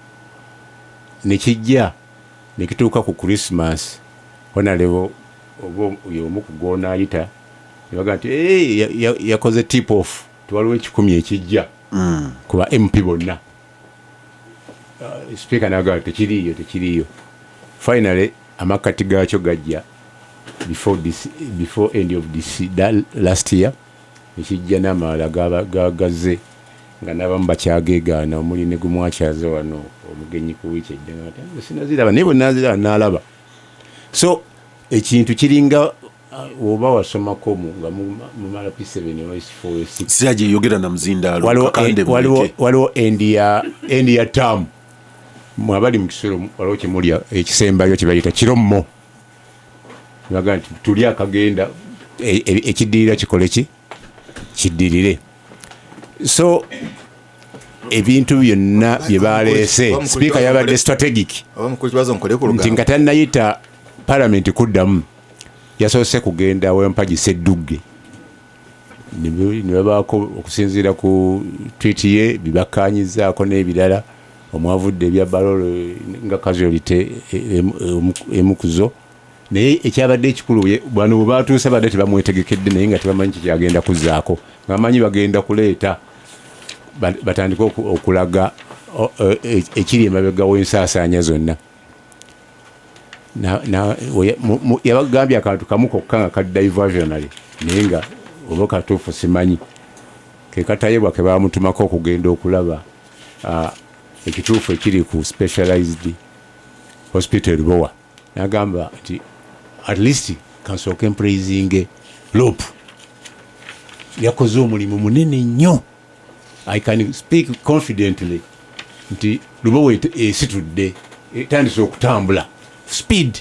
nekijja nekituuka ku Christmas, honorable oba yomu ku gonaayita nebaga nti, "Eh, yakoze tip off, tiwaliwo 100 ekijja ku ba MP bonna." Speaker nagamba tekiriiyo, tekiriiyo. Finally amakati gaakyo gajja before end of this that last year, ekijja n'amalala gagaze nga n'abamu bakyageegaana, omuli ne gumwakyaze wano omugenyi ku wiiki ejja nga ati, "Ah, sinaziraba, naye bwe naziraba naalaba." So ekintu kiringa oba wasomako nga mumala P7 oba S4 S6. Siraje, yogera na muzindaalo. Waliwo Kakande waliwo muleke. Waliwo end ya term. Mwe abali mu kisolo waliwo kyemulya ekisembayo kyebayita kirommo, baga nti tuli akagenda ekiddirira kikole ki kiddirire. So ebintu byonna bye baleese, sipiika yabadde strategic. Oba mukulu kibazo nkole ku Nti lugambo. nga tannayita palamenti kuddamu, yasoose kugenda wempagi Seddugge ne babaako okusinziira ku tweet ye bibakkanyizaako n'ebirala omwavudde ebya Balolo nga casualty emu ku zo. Naye ekyabadde ekikulu bano bwe batuuse badde tebamwetegekedde, naye nga tebamanyi kikyagenda kuzzaako, nga bamanyi bagenda kuleeta batandike okulaga ekiri emabega w'ensaasaanya zonna. Yabagambye akantu kamu kokka nga ka diversionary, naye nga oba katuufu simanyi, ke katayebwa ke bamutumako okugenda okulaba ekituufu ekiri ku specialized hospital Lubowa. Nagamba nti at least kansooke mpraisinge LOP. Yakoze omulimu munene nnyo. I can speak confidently nti Lubowa esitudde, etandise okutambula speed.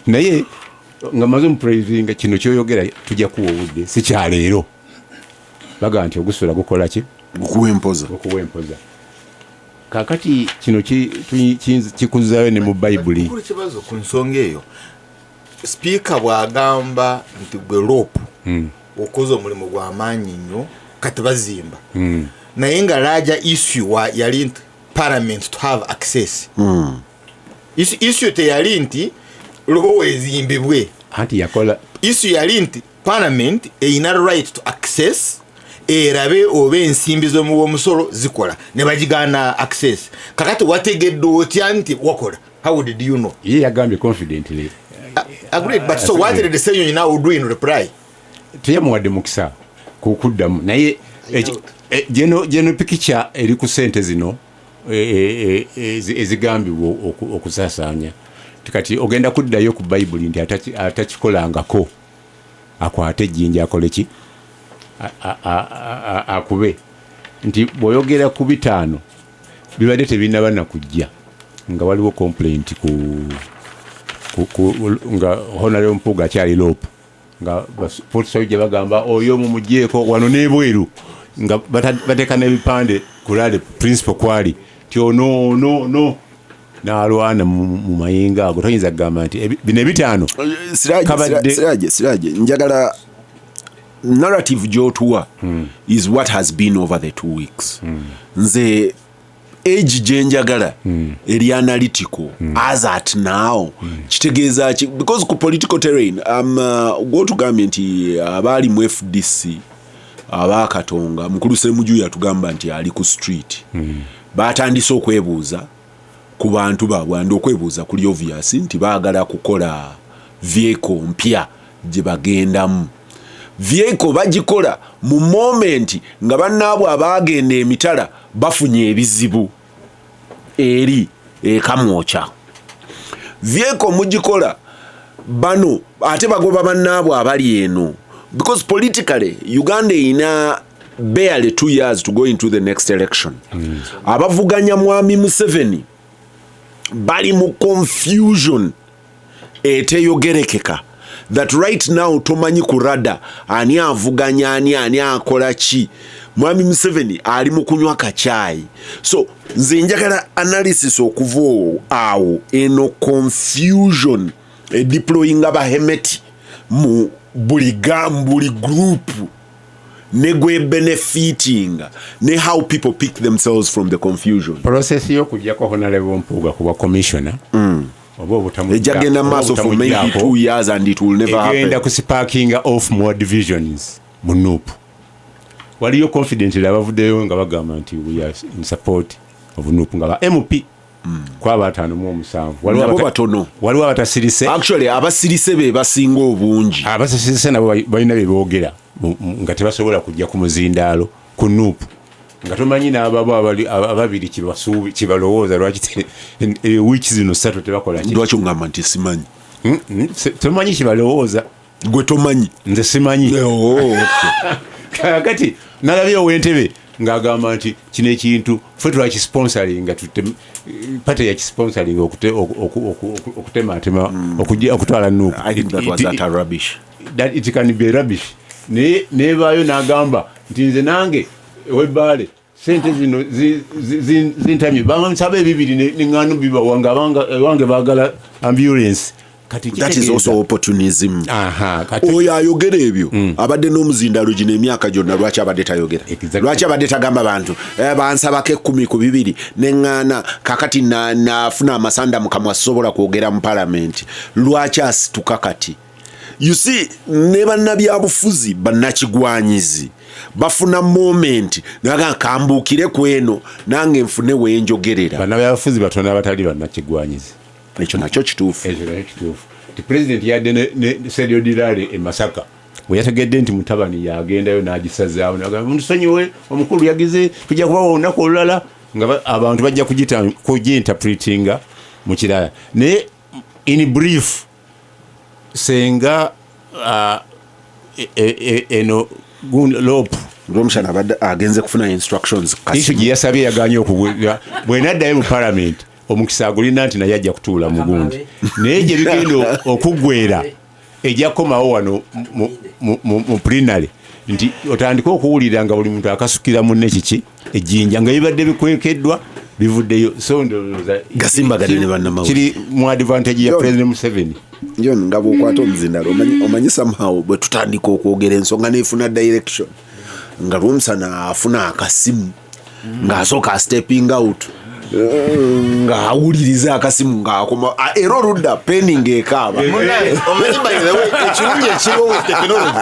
Naye nga maze omupraisinga, kino kyoyogera tujja kuwa obudde, si kyaleero. Baga nti ogusula gukola ki? Gukuwa empoza. Gukuwa empoza. Kakati kino kikuzaayo ne mu Bayibuli. Mukulu Kibazo, ku nsonga eyo, sipiika bw'agamba nti gwe LOP okoze omulimu gw'amaanyi nnyo, kati bazimba, naye nga larger issue yali nti parliament to have access. Issue teyali nti Lubowa ezimbibwe. Anti yakola. Issue yali nti parliament erina right to access, erabe oba ensimbi z'omuwomusolo zikola, ne bagigaana access. Kakati wategedde otya nti wakola? How did you know? Ye yagambye confidently. Agreed, but so what did the Ssenyonyi now do in reply? Teyamuwadde mukisa kukuddamu, naye geno picture eri ku sente zino ezigambibwa okusaasaanya. Kati ogenda kuddayo ku Bayibuli nti atakikolangako akwate ejjinja akole ki? Akube. Nti bw'oyogera ku 5 bibadde tebinnaba na kujja, nga waliwo complaint ku nga Honorable Mpuuga akyali LOP, nga police gye bagamba oyo mumugyeko wano n'ebweru, nga bateeka n'ebipande ku rally principal kwali ti ono no no n'alwana mu mayinga ago. Toyinza kugamba nti bino 5 kabadde. Siraje, njagala narrative gy'otuwa is what has been over the 2 weeks. Nze age gye njagala eri analytical as at now. Kitegeeza ki? Because ku political terrain, gw'otugambye nti abaali mu FDC abakatonga, mukulu Ssemuju yatugamba nti ali ku street, batandise okwebuuza ku bantu baabwe, and okwebuuza kuli obvious nti baagala kukola vehicle mpya gye bagendamu. Vehicle bagikola mu moment nga bannaabwe abaagenda emitala bafunye ebizibu eri ekamwokya. Vehicle mugikola bano ate bagoba bannaabwe abali eno, because politically Uganda erina barely 2 years to go into the next election. Abavuganya Mwami Museveni bali mu confusion eteyogerekeka, that right now tomanyi ku rada ani avuganya ani, ani akola ki. Mwami Museveni ali mu kunywa kacaayi. So nze njagala analysis okuva awo, eno confusion edeployinga bahemeti mu buli buli group, ne gwe benefiting, ne how people pick themselves from the confusion. Process y'okuggyako Honorable Mpuuga kuba commissioner oba obutamujja- Ejja genda maaso for maybe obutamuggyako, 2 years and it will never egenda happen. ku sparking off more divisions mu NUP. Waliyo confidently abavuddeyo nga bagamba nti we are in support of NUP, nga ba MP kwaba 57. Waliwo Nabo batono. Waliwo abatasirise. Actually abasirise be basinga obungi. Abasirise nabo balina bye boogera nga tebasobola kujja ku muzindaalo ku NUP, nga tomanyi n'ababo ababiri kibalowooza lwaki wiiki zino 3 tebakola ki? Lwaki ongamba nti simanyi? Tomanyi kibalowooza. Gwe tomanyi? Nze simanyi. Oh, okay. Kakati nalabye ow'entebe ng'agamba nti kino ekintu ffe twakisponsoringa, party yakisponsoringa okutematema, okutwala NUP. I think that was utter rubbish. That it can be rubbish. Naye nebaayo n'agamba nti nze nange ow'ebbaale sente zino zintamye, bansaba ebibiri ne ŋŋaano bibawa, nga abange baagala ambulance. Kati That is kitegeeza also opportunism. Aha, kati Oyo ayogera ebyo abadde n'omuzindaalo gino emyaka gyonna, lwaki abadde tayogera? Lwaki abadde tagamba bantu, bansabako 10 ku 2 neŋŋaana, kakati nafuna amasanda mu kamwa sisobola kwogera mu palamenti? Lwaki asituka kati? You see, ne bannabyabufuzi bannakigwanyizi bafuna moment naga kambuukire ku eno nange nfune wenjogerera. Bannabyabufuzi batono abatali bannakigwanyizi. Ekyo nakyo kituufu. Ekyo nakyo kituufu. Ti president yadde ne Sergio Dirare e Masaka, bwe yategedde nti mutabani yagendayo n'agisazaawo, n'agamba musonyiwe omukulu yagize, tujja kubawa olunaku olulala, nga abantu bajja kugiinterpretinga mu kirala. Naye in brief, senga Eno LOP. Rwomushana abadde agenze kufuna instructions. Issue gye yasabye yaganye okugula. Bwenaddayo mu parliament, omukisa agulina nti naye ajja kutuula mu gundi, naye gye bigenda okuggwera ejja kukomawo wano mu plenary, nti otandike okuwulira nga buli muntu akasukira munne kiki ejjinja, nga bibadde bikwekeddwa bivuddeyo. So ndowooza Gasimbagane ne bannamawulire. kiri mu advantage ya John. President Museveni. John, nga bwokwata omuzindalo, omanyi somehow bwe tutandika okwogera ensonga nefuna direction, nga Rwomushana afuna akasimu, ng'asooka stepping out, ng'awuliriza akasimu, ng'akoma. Ah, era oludda peni ng'ekaaba. Munaye, omanyi, by the way, ekirungi ekiriwo with technology,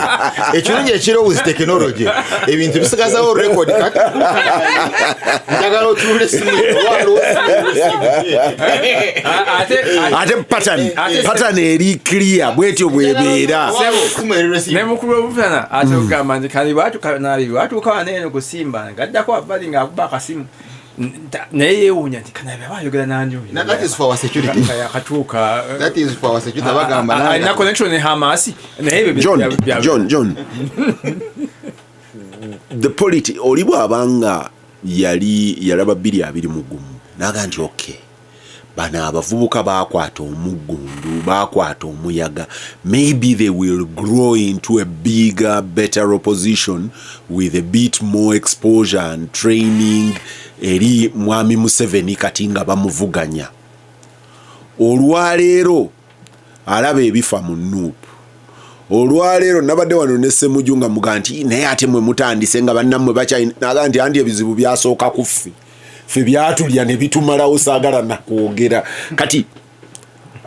ekirungi ekiriwo with technology, ebintu bisigazawo record. Kati njagala otunula esimu, waliwo Ate pattern eri clear, bwetyo bwebeera. Ne mukulu w'obutana ate okugamba nti kali nabi bwatuuka wano eno kusimba, ngaddako wabbali ng'akuba akasimu. Naye yeewuunya nti kanabi aba ayogera nani oyo? Now that is for our security. Yakatuuka. That is for our security. Bagamba Alina connection ne Hamasi, naye ebyo John, John, John, the polity oli bw'abanga yali yalaba 2021 naga nti okay, bano abavubuka bakwata omuggundu, bakwata omuyaga, maybe they will grow into a bigger, better opposition with a bit more exposure and training eri mwami Museveni. Kati nga bamuvuganya olwaleero, alaba ebifa mu NUP. Olwaleero nabadde wano ne Semuju nga muga nti naye ate mwe mutandise nga bannammwe bakyalina, naga nti anti ebizibu byasooka ku ffe, ffe byatulya ne bitumalawo, saagala nakwogera. Kati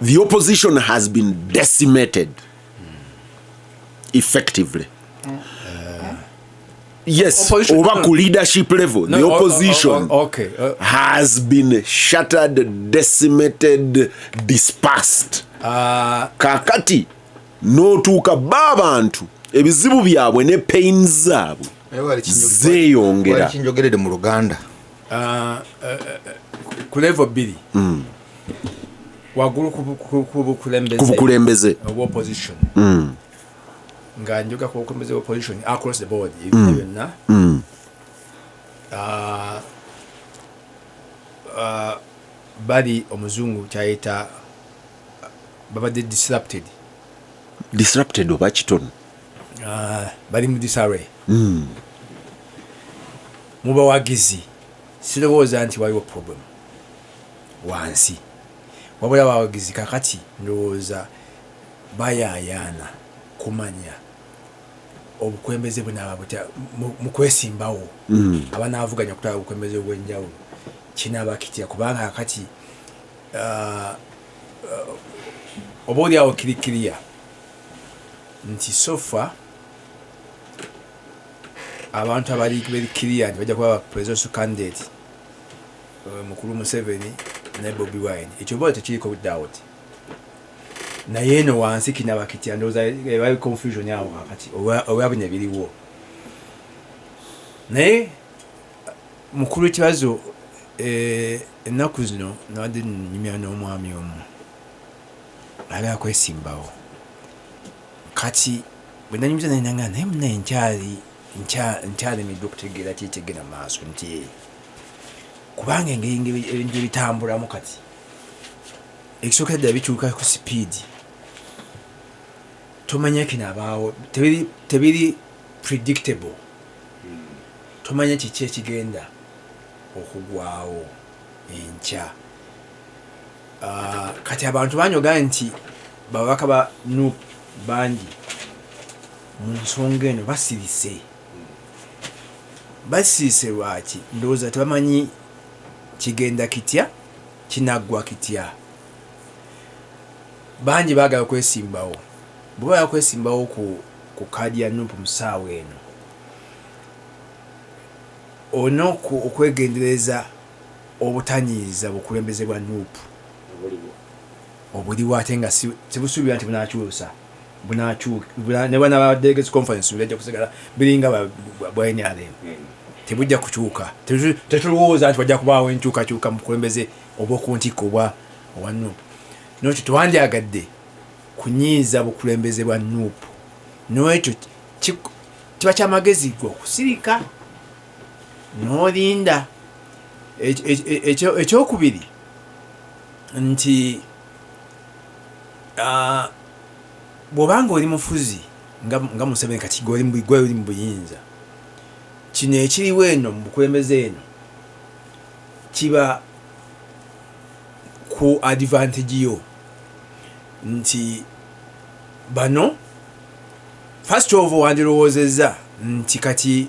the opposition has been decimated effectively, yes. Oba ku leadership level, No, the opposition okay. has been shattered, decimated, dispersed. Kakati n'otuuka ba abantu ebizibu byabwe ne pains zaabwe zeeyongera. Kinjogeredde mu Luganda. Ku level bbiri, waggulu ku bukulembeze, ku bukulembeze obwa opposition, nga njoga ku bukulembeze bwa opposition across the board, ebibiina byonna, bali omuzungu kyayita babadde disrupted. Disrupted oba kitono. Bali mu disarray. Mu bawagizi sirowooza nti waliwo problem wansi, wabula abawagizi kakati ndowooza bayaayaana kumanya obukulembeze bunaaba butya mu kwesimbawo, abanaavuganya okutwala obukulembeze obw'enjawulo kinaaba kitya, kubanga kakati oba oliawo kirikiriya nti so far abantu abali very clear nti bajja kuba ba presidential candidate, mukulu Museveni ne Bobi Wine, ekyo bo tekiriko doubt. Naye eno wansi kinaba kitya? Ndowooza bali confusion awo kakati olwa bino ebiriwo. Naye mukulu ekibazo, ennaku zino nabadde nyumya n'omwami omu ayagala kwesimbawo. Kati bwe nanyumiza naye nanga naye munaye nkyali nkyalemiddwa okutegeera kyekyegenda mu maaso, nti kubanga engeri ebintu ebitambulamu kati, ekisookera ddala bikyuka ku sipiidi, tomanya kinaabaawo, tebiri predictable, tomanya kiki ekigenda okugwawo enkya. Kati abantu banyoga nti babaka ba NUP bangi mu nsonga eno basirise. Basirise lwaki? Ndowooza tebamanyi kigenda kitya, kinaggwa kitya. Bangi baagala kwesimbawo. Bwe baagala kwesimbawo ku kaadi ya NUP mu ssaawa eno, olina okwegendereza obutanyiiza bukulembeze bwa NUP obuliwo, ate nga tebusuubira nti bunakyusa, ne bwanaba delegates conference bijja kusigala biringa bwa NRM, tebujja kukyuka. Tetulowooza nti wajja kubaawo enkyukakyuka mu bukulembeze obw'oku ntikko obwa NUP. Nokyo tewandyagadde kunyiiza bukulembeze bwa NUP, nolwekyo Kiba kyamagezi gwe okusirika n'olinda. Ekyokubiri nti bw'obanga oli mufuzi nga Museveni, kati gwe oli mu buyinza, kino ekiriwo eno mu bukulembeze eno kiba ku advantage yo, nti bano first of all wandirowoozezza nti kati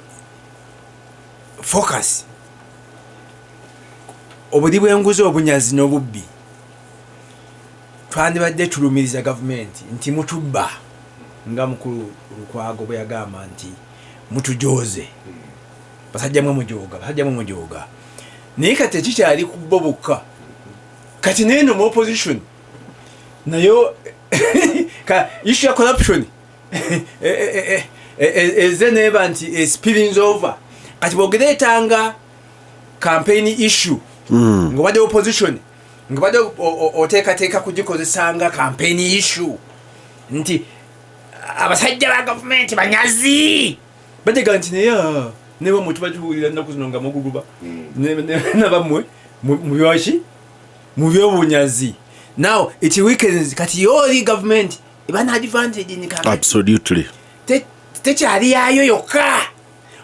focus obuli bw'enguzi, obunyazi n'obubbi, twandibadde tulumiriza gavumenti nti mutubba, nga mukulu Lukwago bwe yagamba nti mutujoze, basajja mwe mujooga, basajja mwe mujooga. Naye kati tekikyali ku bo bokka, kati neeno mu opposition nayo ka issue ya corruption eze neba nti spillings over. Kati bwogireetanga campaign issue ng'obadde opposition, ng'obadde oteekateeka kugikozesanga campaign issue nti abasajja ba gavumenti banyazi, batega nti naye nebamwe tuba tuwulira ennaku zino nga muguguba nabammwe mu byaki, mu byobunyazi. Now it weakens. Kati yooli gavumenti eba na advantage ni kakati tekyali yaayo yokka,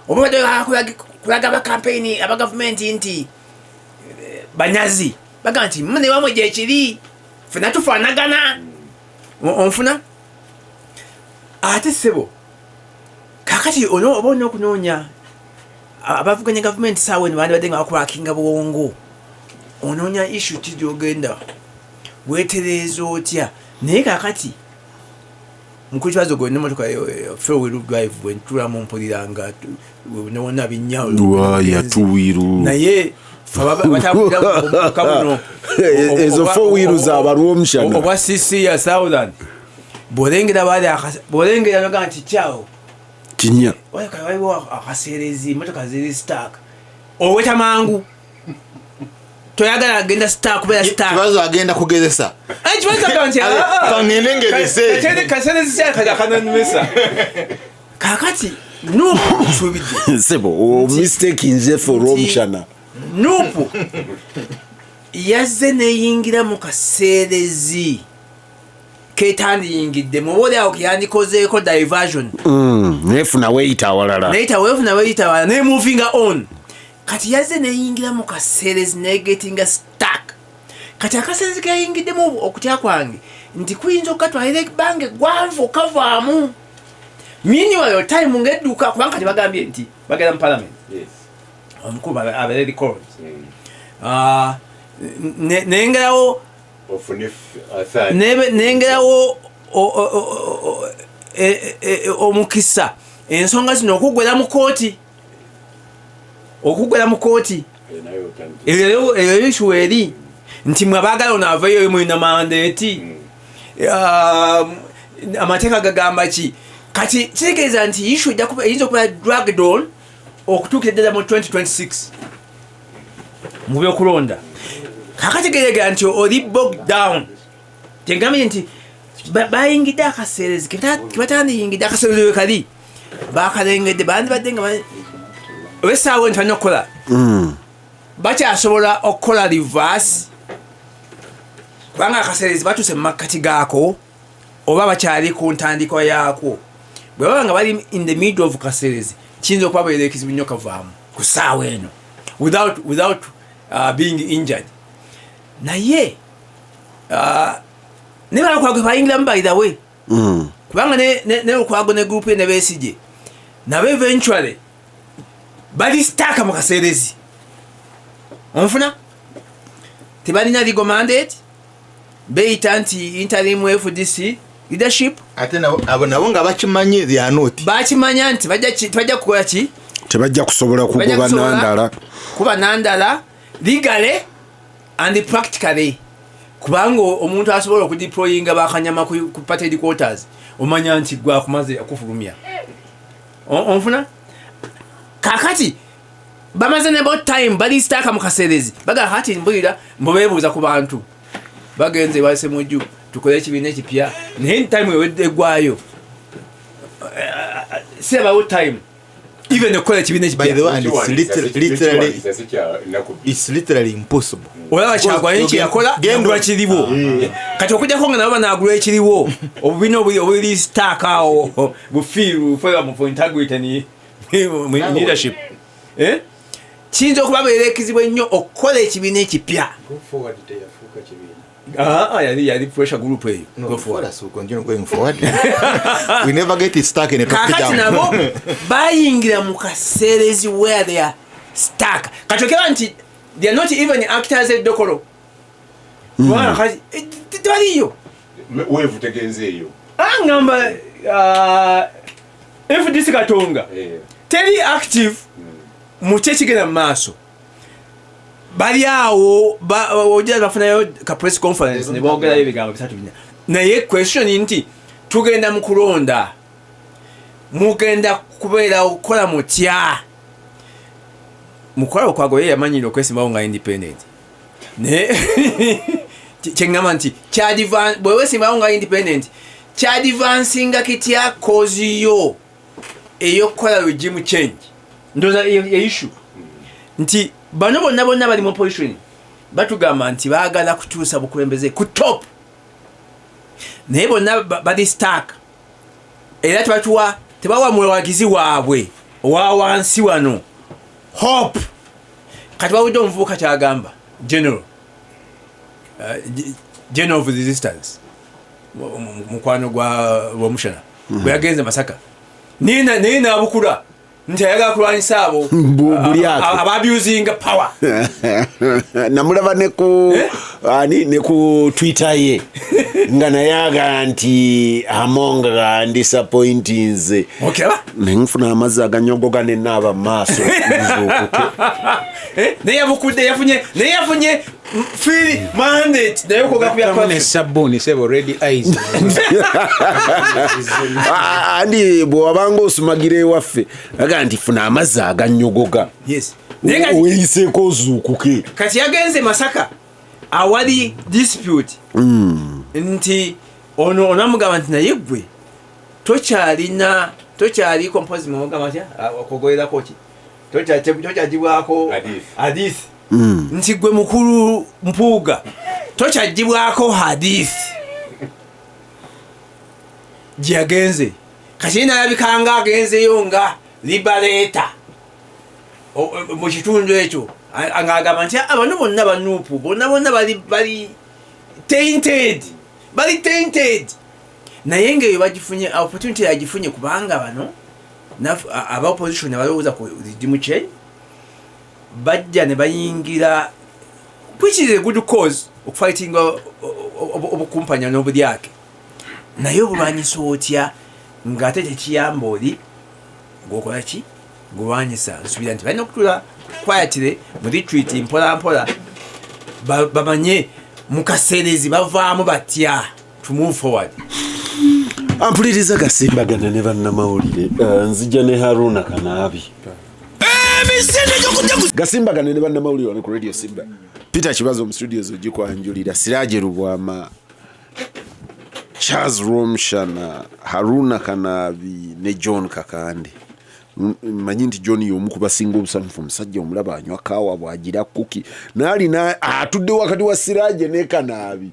oba badde kulaga aba campaign aba gavumenti nti banyazi, bagamba nti mune wamwe gyekiri, fena tufaanagana. Onfuna? Ate ssebo, kakati oba olina okunoonya abavuganya gavumenti saawa eno bandibadde nga bakulakinga bwongo, onoonya issue ki gyogenda wetereeza otya. Naye kakati mukulu Kibazo, gwe nemotoka four wheel drive, bwe ntulamu mpulira nga newona binnya. Waya tuwiru. Naye fe abatambulira mu buka buno Ezo four wheel z'abalwomushana. Obwa cc ya southern, bwolengera bali bwolengera noga nti kyawo Kinya. Waliwo akaseerezi, emotoka ziri stuck, oweta mangu, toyagala agenda stuck, kubeera stuck. Kibazo agenda kugezesa. Kibazo agamba nti Ale, kangende ngezese. Kaseerezi kyakananumesa. Kakati NUP nsuubidde Sebo, o mistake nze for olwomushana. NUP yazze neyingira mu kaseerezi ketandiyingidde muba oli awo keyandikozeeko diversion. Nefuna weeyita awalala. Naye taweefuna weyita awalala ne movinga on. Kati yazze neyingira mu kaseerezi negetinga stuck. Kati akaseerezi keyayingiddemu, okutya kwange nti kuyinza okukatwalira ebbanga eggwanvu okavaamu. Meanwhile time ng'edduka, kubanga kati bagambye nti bagenda mu parliament, omukulu abeere record. Ah, nengerawo nengerawo omukisa ensonga zino okuggwera mu kooti, okuggwera mu kooti. Eyo issue eri nti mwe abaagala ono aveeyo mulina mandate. Ah, amateeka gagamba ki? Kati kitegeeza nti issue eyinza okuba dragged on okutuukira ddala mu 2026 mu byokulonda. Kakategeregera nti oli bogged down. Kyengambye nti bayingidde akaseerezi kebatandiyingidde. Akaseerezi we kali bakalengedde, bandibadde nga olwessaawa eno balina okukola, bakyasobola okukola reverse, kubanga akaseerezi batuuse mu makkati gaako oba bakyali ku ntandikwa yaako. Bwe baba nga bali in the middle of kaseerezi, kiyinza okubabeera ekizibu nnyo kavaamu ku ssaawa eno without being injured. Naye ne balukwago bayingiramu, by the way, kubanga ne Lukwago ne group ye ne Besigye nabo eventually bali stuck mu kaseerezi. Onfuna? Tebalina legal mandate, beyita nti interim FDC leadership. Ate abo nabo nga bakimanyi they are not. Bakimanya nti tebajja kukola ki? Tebajja kusobola Bajja kugoba kusobola Nandala. Kuba Nandala legally and practically, kubanga omuntu asobola okudeployinga bakanyama ku party headquarters, omanya nti gwakumaze okufulumya. Onfuna? Kakati bamaze ne about time bali stuck mu kaseerezi. Baga kati mbulira mbubeebuuza ku bantu bagenze basemujju tukole ekibiina ekipya, naye time ewedde eggwayo. Sirabawo time even okukola ekibiina By the ekipya. way, and it's literally, it's literally impossible. Olaba Kyagwanyi kyeyakola, yagula kiriwo. Kati okujjako nga nabo banagula ekiriwo, obubiina obuli stuck awo bufiiru forum for integrity and leadership. Eh? Kiyinza okubabeera ekizibu ennyo okukola ekibiina ekipya. Go Forward teyafuuka kibiina. Ah, yali pressure group eyo. No, Go Forward. for us, we continue going forward. We never get stuck in a traffic Kakati jam. nabo bayingira mu kaseerezi where they are stuck. Kati okeba nti they are not even actors eddokolo. Kubanga kati tebaliyo. Weevu tegenzeeyo. Angamba FDC Katonga teri active mu kyekigenda mu maaso. Bali awo ojja bafunayo ka press conference ne boogerayo ebigambo bisatu bina, naye question nti tugenda mu kulonda, mugenda kubeera okukola mutya? Mukola okwago ye yamanyire okwesimbawo nga independent, naye kyeŋŋamba nti bwe weesimbawo nga independent, kyadvancinga kitya cause yo ey'okukola regime change? Ndowooza ye issue nti bano bonna bonna bali mu opposition batugamba nti baagala kukyusa bukulembeze ku top, naye bonna bali stuck, era tebatuwa, tebawa muwagizi waabwe owa wansi wano hope. Kati bawudde omuvubuka kyagamba general of resistance, mukwano gwa Rwomushana, bwe yagenze Masaka naye nabukula nti ayagala kulwanyisa abo Bulyake. ababusinga power. Namulaba ne ku ani, ne ku Twitter ye nga naye aga nti Amonga disappointinze. Okiraba? Nenfuna amazzi aganyogoga nenaaba mu maaso nzuukuke. Eh, naye yabukudde, yafunye, naye yafunye free mandate naye okwoga ku bya ne corruption. Sabbuuni sebo, red eyes. Ah, andi bwewabanga osumagira ewaffe aga nti funa amazzi aganyogoga Yes, naye weeyiseeko ozuukuke. Kati yagenze Masaka awali dispute nti ono onamugamba nti naye gwe tokyalina, tokyali composing, ogamba atya okwogererako ki, tokyagibwako Hadith. Hadith nti gwe mukulu Mpuuga tokyagibwako hadith gyeyagenze. Kati ye nalabikanga agenzeyo nga liberator mu kitundu ekyo, ng'agamba nti "Ah, bano bonna banuupu, bonna bonna bali tainted, bali tainted." Naye ngaeyo bagifunye opportunity, yagifunye kubanga bano aba opposition abalowooza ku regime change bajja ne bayingira, which is a good cause, okufightinga obukumpanya n'obulyake, naye obulwanyisa otya ng'ate tekiyamba oli gwokola ki gulwanyisa? Nsuubira nti balina okutula quietly mu retreat mpola mpola, bamanye mu kaseerezi bavaamu batya to move forward. Ampuliriza gasimbagana ne bannamawulire. Nzija ne Haruna Kanaabi. Gasimbagane ne bannamawulire wano ku Radio Simba. Peter Kibazo mu studios ogikwanjulira, Siraje Lubwama, Charles Rwomushana, Haruna Kanaabi ne John Kakande. Manyi nti John y'omu ku basinga obusanyufu. Omusajja omulaba anywa kaawa bwagira kuki naalina atudde wakati wa Siraje ne Kanaabi,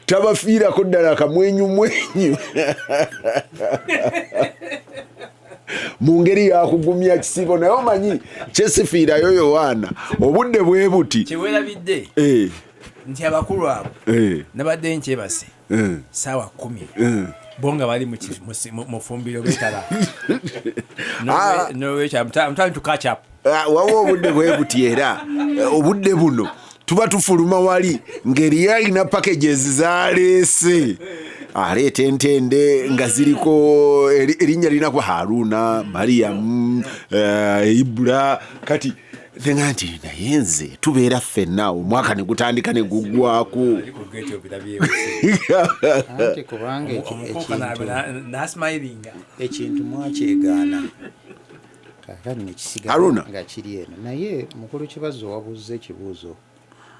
tabafiirako ddala kamwenyumwenyu mu ngeri yakugumya kisibo. Naye omanyi kyesifiirayo Yowaana obudde bwe buti. Kyewerabidde nti abakulu abo nabadde nkyebase saawa 10, bo nga bali mu fumbiro betala. Nolwekyo I'm trying to catch up. Ah, wawa obudde bwe buti era obudde buno tuba tufuluma wali ngeri alina packages zaleese, aleeta entende nga ziriko erinnya lirinaku Haruna, Mariamu, Ibula. Kati nenga nti naye nze tubeera ffenna omwaka ne gutandika ne guggwako. Ali ku gate obirabyewo. Anti kubanga Omukuuka ekintu nasmilinga. Ekintu mwakyegaana, kaakati nekisigala Haruna. nga kiri eno. Naye mukulu Kibazo, wabuuza ekibuuzo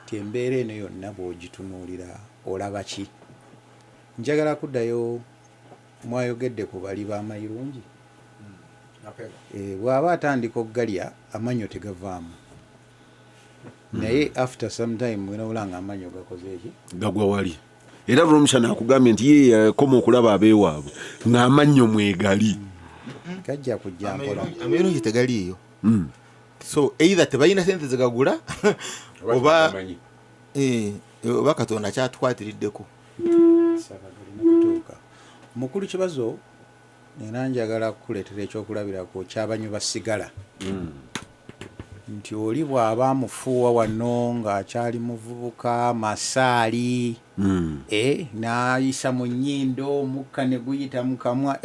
ti embeera eno yonna bw'ogitunuulira olaba ki? Njagala kuddayo mwayogedde ku bali b'amayirungi. Bw'aba atandika okugalya, amannyo tegavaamu, naye after some time wenawula nga amannyo gakoze eki? Gagwa wali. Era Rwomushana akugambye nti ye yakoma okulaba abeewaabwe ng'amannyo mwegali. Gajja kujja mpola. Amayirungi tegaliiyo, so either tebalina sente zegagula oba oba Katonda kyatukwatiriddeko. Saba galina kutuuka. Mukulu Kibazo, era njagala kukuleetera ekyokulabirako kyabanywi ba sigala, nti oli bw'aba amufuuwa wano ng'akyali muvubuka masaali, n'ayisa mu nnyindo, omukka ne guyita mu kamwa,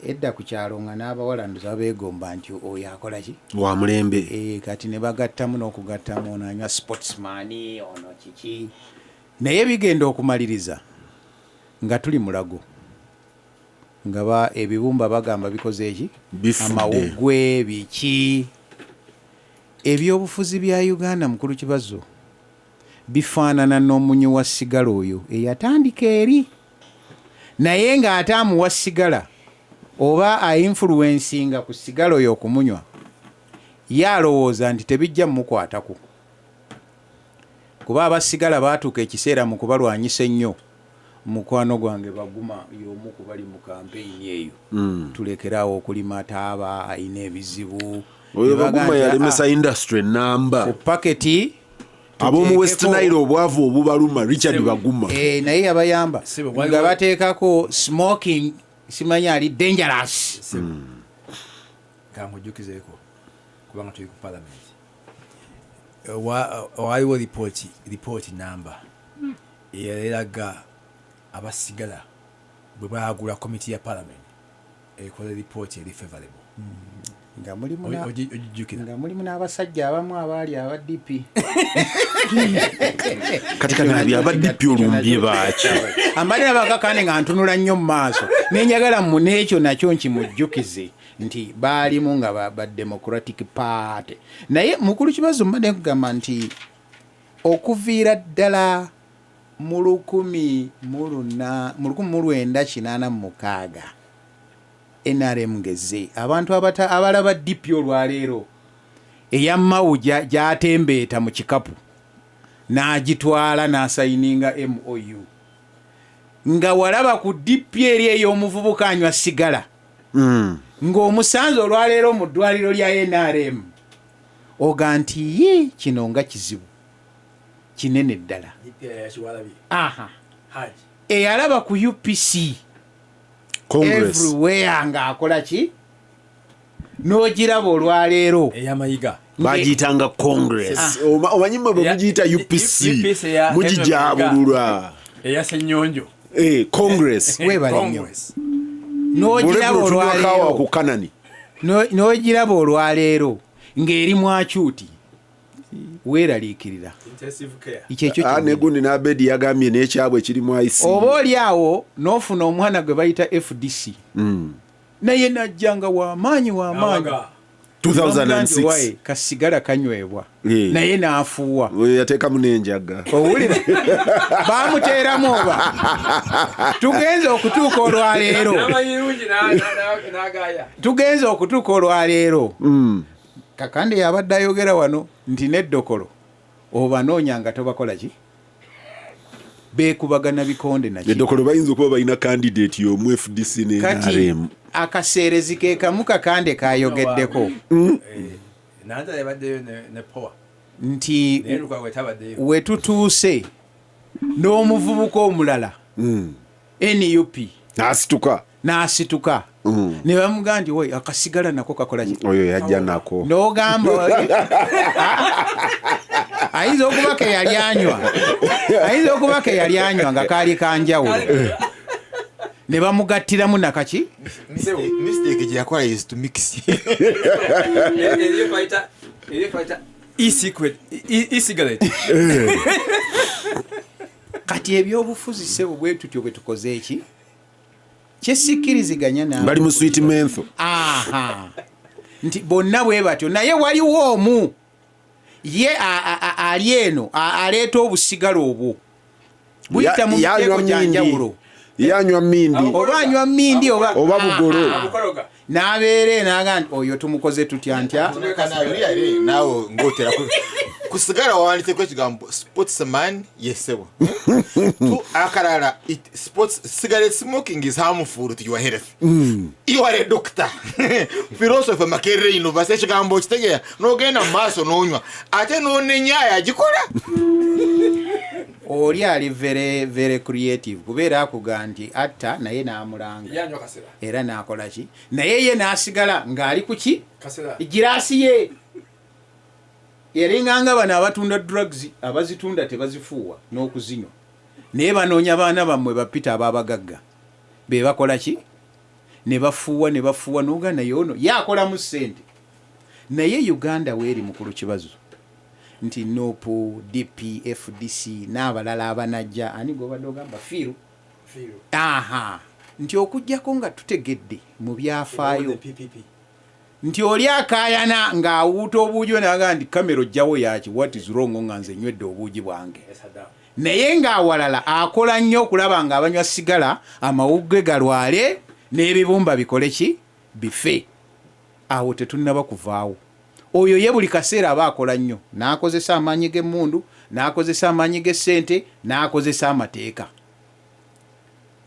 edda ku kyalo nga n'abawala ndoza beegomba nti oyo akola ki? Wa mulembe. Kati ne bagattamu n'okugattamu, ono anywa Sportsman, ono kiki, naye bigenda okumaliriza nga tuli mulago nga ebibumba bagamba bikoze eki? Bifudde. Amawuggwe biki. Ebyobufuzi bya Uganda, mukulu Kibazo, bifaanana n'omunywi wa sigala oyo eyatandika eri, naye ng'ate amuwa sigala oba ainfluencinga ku sigala oyo okumunywa, ye alowooza nti tebijja mumukwatako, kuba abasigala baatuuka ekiseera mu kubalwanyisa ennyo. Mukwano gwange Baguma y'omu ku bali mu kampeyini eyo, tulekeraawo okulima taaba, ayina ebizibu. Oyo Ne bagamba Baguma nti, yalemesa "Ah, industry namba ku paketi ab'omu West tuteekeko." Nile obwavu obubaluma, Richard Baguma. Naye yabayamba Sebo, nga bateekako smoking, simanyi ali dangerous. Kankujjukizeeko, kubanga tuli ku palamenti, waliwo ripooti namba eyeraga abasigala bwe bagula komiti ya palamenti ekola ripooti eri favorable. Nga mulimu Ogijjukira? Nga mulimu n'abasajja abamu abaali aba DP. Kati kanabi aba DP olumbye baaki? Ambadde nabakakane nga ntunula nnyo mu maaso, nenjagala mu n'ekyo nakyo nkimujjukize nti baalimu nga ba Democratic Party. Naye mukulu Kibazo, mbadde nkugamba nti okuviira ddala mu lukumi mu luna mu 1986 NRM ngeze, abantu abalaba DP olwaleero eya Mao gy'atembeeta mu kikapu n'agitwala n'asayininga MOU, nga walaba ku DP eri ey'omuvubuka anywa sigala, ng'omusanze olwaleero mu ddwaliro lya NRM, oga nti ye kino nga kizibu kinene ddala. Aha, eyalaba ku UPC Congress everywhere ng'akola ki, n'ogiraba olwaleero Eyamayiga. Bagiyitanga Congress. Omanyi mwe bwe mugiyita UPC UPC mugijabulula. Eya Senyonjo. Congress. Weebale nnyo. Congress. N'ogiraba Olweggulo tunywa kaawa ku olwaleero Kanani. N'ogiraba olwaleero ng'eri mu acute, weeraliikirira. Intensive care. Kyekyo Ah, kyennyini. Negundi n'Abedi yagambye n'ekyabwe kirimu ICU. Oba oli awo n'ofuna omwana gwe bayita FDC, naye najja nga wamaanyi wamaanyi. Awaga. 2006. Waye kasigala kanywebwa, naye n'afuuwa. Oyo yateekamu n'enjaga. Owulira bamuteeramu, oba tugenze okutuuka olwaleero, N'amayirungi n'agaya. tugenze okutuuka olwaleero, Kakande yabadde ayogera wano nti n'eddokolo obanoonya nga tobakola ki, beekubagana bikonde naki. Eddokolo bayinza okuba balina candidate y'omu, FDC ne Kati NRM. akaseerezi ke kamu Kakande kayogeddeko Nantala yabaddeyo ne power nti naye Lukwago tabaddeyo. Wetutuuse n'omuvubuka omulala NUP N'asituka. N'asituka ne bamugaa nti, "Oi, akasigala nako kakola ki?" Oyo yajja nako. N'ogamba ayinza okuba ke yali anywa, ayinza okuba ke yali anywa nga kaali kanjawulo, ne bamugattiramu nakaki. Mistake gye yakola is to mix. Eriyo bayita e-cigarette. Kati ebyobufuzi, sebo, bwe tutyo bwe tukoze eki kyesikkiriziganya naawe. Bali mu sweet mentho. Aha, nti bonna bwe batyo, naye waliwo omu ye ali eno aleeta obusigala obwo buyita mu Yanywa miteeko gya mindi. njawulo. Yanywa mindi. Oba anywa mindi oba Oba bugolo. Abukologa. N'abeera naga nti oyo tumukoze tutya ntya. Naawe ng'otera kusigala wawanditseko ekigambo sportsman yesebo. Akalala sports cigarette smoking is harmful to your health. You are a doctor. Philosopher Makerere University ekigambo okitegeera n'ogenda mu maaso n'onywa ate n'onenya yagikola. Oli ali very very creative kubeera akuga nti atta naye n'amulanga era n'akola ki naye ye n'asigala ng'ali ku ki giraasi ye eringanga bano abatunda drugs abazitunda tebazifuuwa n'okuzinywa naye banoonya baana bammwe bapita ab'abagagga be bakola ki ne bafuuwa ne bafuuwa n'oga naye ono ye akolamu ssente. Naye Uganda weeri mukulu Kibazo nti NUP, DP, FDC n'abalala abanajja ani gobadde ogamba Fiiru aha nti okuggyako nga tutegedde mu byafaayo nti oli akaayana ng'awuuta obuugi bwe n'agamba nti kamera ojjawo yaki what is wrong nga nze nywedde obuugi bwange naye ng'awalala akola nnyo okulaba ng'abanywa sigala amawuggwe galwale n'ebibumba bikole ki bife. Awo tetunnaba kuvaawo. Oyo ye buli kaseera aba akola nnyo n'akozesa amaanyi g'emmundu n'akozesa amaanyi g'essente n'akozesa amateeka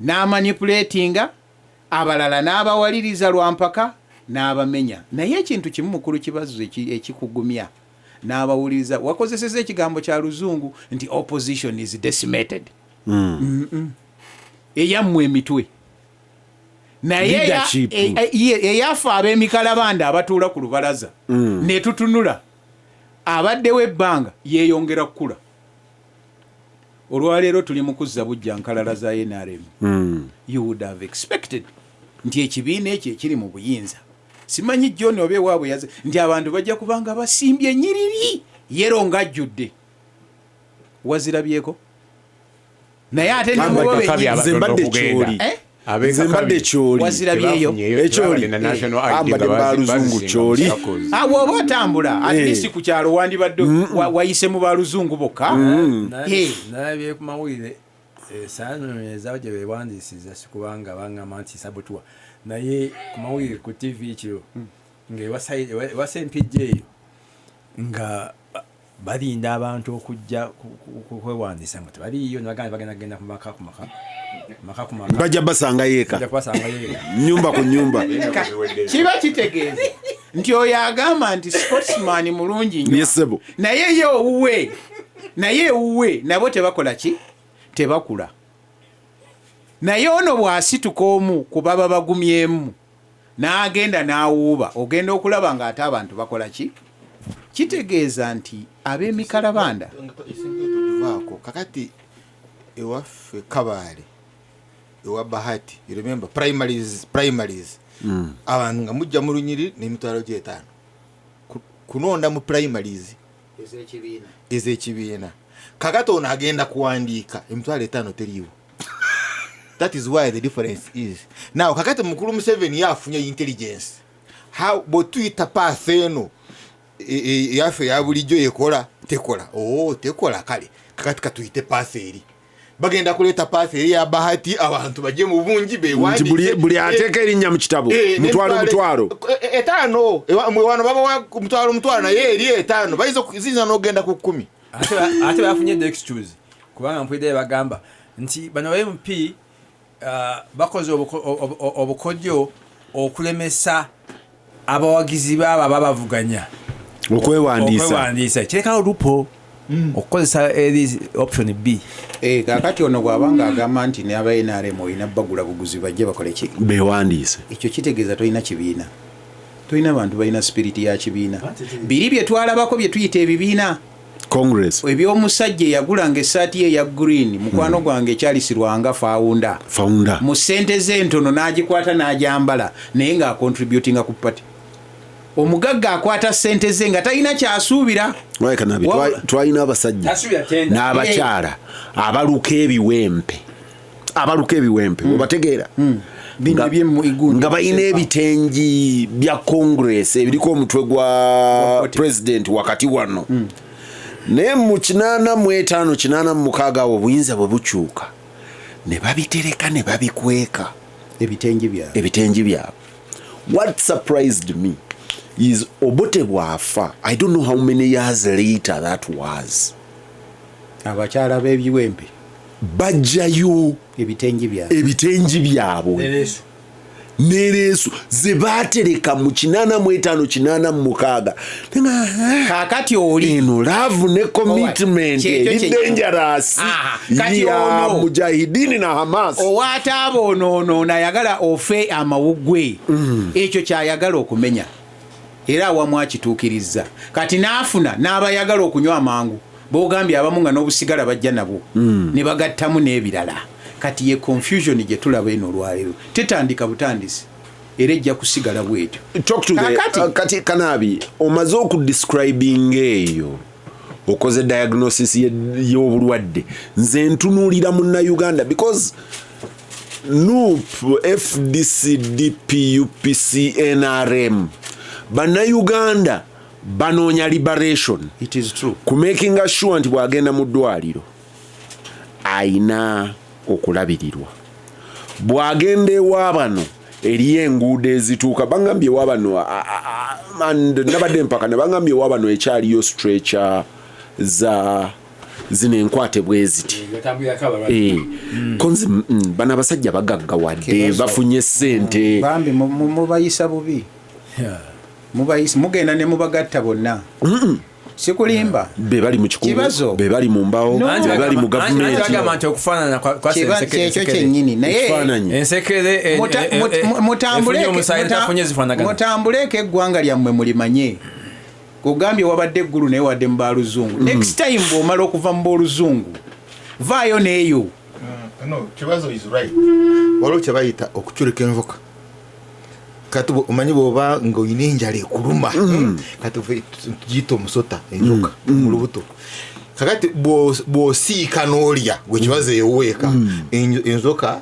n'amanipulatinga abalala n'abawaliriza lwampaka n'abamenya. Naye ekintu kimu mukulu Kibazo ekikugumya n'abawuliriza wakozeseza ekigambo kya luzungu nti opposition is decimated. Eyammwe emitwe naye eyaffe ab'emikalabanda abatuula ku lubalaza ne tutunula abaddewo ebbanga yeeyongera kukula. Olwaleero tuli mu kuzza bujja nkalala za NRM. You would have expected nti ekibiina ekyo ekiri mu buyinza simanyi John oba ewaabwe yaze nti abantu bajja kubanga basimbye ennyiriri yero ng'ajjudde wazirabyeko naye ate nze mbadde kyoli nze mbadde kyoli wazirabyeyo ekyoli ambadde baluzungu kyoli awo oba otambula at least ku kyalo wandibadde wayise mu baluzungu bokka. Nalabye ku mawulire saanoonyeza gye beewandiisiza si kubanga bangamba nti sabotuwa naye ku mawulire ku TV kiro nga ewa Ssempijja eyo nga balinda abantu okujja kwewandiisa nga tebaliiyo nebagamba bagenda genda ku maka ku maka maka ku maka bajja basanga yeeka nyumba ku nyumba. Kiba kitegeeza nti oyo agamba nti sportsman mulungi nnyo naye ye owuwe naye ewuwe nabo tebakola ki tebakula. Naye ono bw'asituka omu ku baba bagumyemu n'agenda n'awuuba ogenda okulaba ng'ate abantu bakola ki. Kitegeeza nti ab'emikalabanda tuvaako kakati ewaffe Kabaale ewa Bahati you remember primaries abantu nga mujja mu lunyiriri n'emitwalo gy'etaano kunonda mu primaries ez'ekibiina kakati ono agenda kuwandiika emitwalo etaano teriiwo. That is why the difference is now kakati mukulu Museveni yafunye intelligence how bwetuyita path eno yaffe ya bulijjo ekola tekola tekola kale kakati katuyite path eri bagenda kuleeta path eri ya Bahati abantu bajje mu bungi bewandiike buli ateeka erinnya mu kitabo mutwalo mutwalo etaano wano babawa mutwalo mutwalo naye eri etaano bayinza ziyinza n'ogenda ku 10. Ate bafunye the excuse kubanga mpulidde bagamba nti bano MP bakoze obukodyo okulemesa abawagizi baabo ababavuganya okwewandiisa kirekawo lupo okukozesa eri option B. Kakati ono bw'abanga agamba nti n'aba NRM olina bagula buguzi bajje bakole ki bewandiise ekyo kitegeeza tolina kibiina tolina bantu balina spirit ya kibiina. Biri bye twalabako bye tuyita ebibiina Congress ebyomusajja eyagulanga essaati ye ya green mukwano gwange Charles Lwanga founder mu ssente z'entono n'agikwata n'agyambala naye ng'acontributinga ku party. Omugagga akwata ssente ze nga talina kyasuubira. Twalina abasajja n'abakyala abaluka ebiwempe obategeera nga balina ebitengi bya Congress ebiriko omutwe gwa president wakati wano. Naye mu 85 86 awo obuyinza bwe bukyuka ne babitereka ne babikweka ebitengi byabwe. What surprised me is Obote bw'afa, I don't know how many years later that was, Abakyala b'ebiwempe bajjayo ebitengi byabwe, ebitengi byabwe nereesu ze baatereka mu 85, 86. Kakati oli Eno love ne commitment Kyekyo eri kyennyini. dangerous Aha, kati ya ono. mujahidini na Hamas. Owaataaba onoonoona ayagala ofe amawuggwe. Ekyo kyayagala okumenya, era awamu akituukirizza. Kati n'afuna n'abayagala okunywa amangu, bogambye abamu nga n'obusigala bajja nabwo ne bagattamu n'ebirala. Kati ye confusion gye tulaba eno olwaleero tetandika butandisi, era ejja kusigala bwetyo. Talk to the, Kakati. Kati Kanabi, omaze okudescribinga eyo, okoze diagnosis y'obulwadde. Nze ntunuulira Munnayuganda, because NUP, FDC, DP, UPC, NRM, Bannayuganda banoonya liberation. It is true. Kumakinga sure nti bw'agenda mu ddwaliro ayina okulabirirwa, bw'agenda ewa bano eriyo enguudo ezituuka. Bangambye ewa bano and nabadde empaka ne bangambye ewa bano ekyaliyo stretcher za zino enkwate bwe ziti. Eh, konzi bano abasajja bagaggawadde, Kibazo. bafunye sente. Bambi mubayisa bubi, mubayisa, mugenda ne mubagatta bonna, sikulimba. Be bali mu kikubo, Kibazo. be bali mu mbawo, No. be bali mu gavumenti. Bagamba nti okufaanana Kyekyo kyennyini, naye Ekifaananyi. ensekere efunye omusaayi tafunye zifaanagana. Mutambuleko eggwanga lyammwe mulimanye. Ogambye wabadde eggulu, naye wadde mu baaluzungu. Next time bw'omala okuva mu booluzungu, vaayo n'eyo. No, Kibazo is right. Waliwo kye bayita okuculika enjoka. Kati omanyi bw'oba ng'olina enjala ekuluma, kati ffe tugiyita omusota, enjoka mu lubuto. Kakati bw'osiika n'olya, gwe Kibazo eweeka enzoka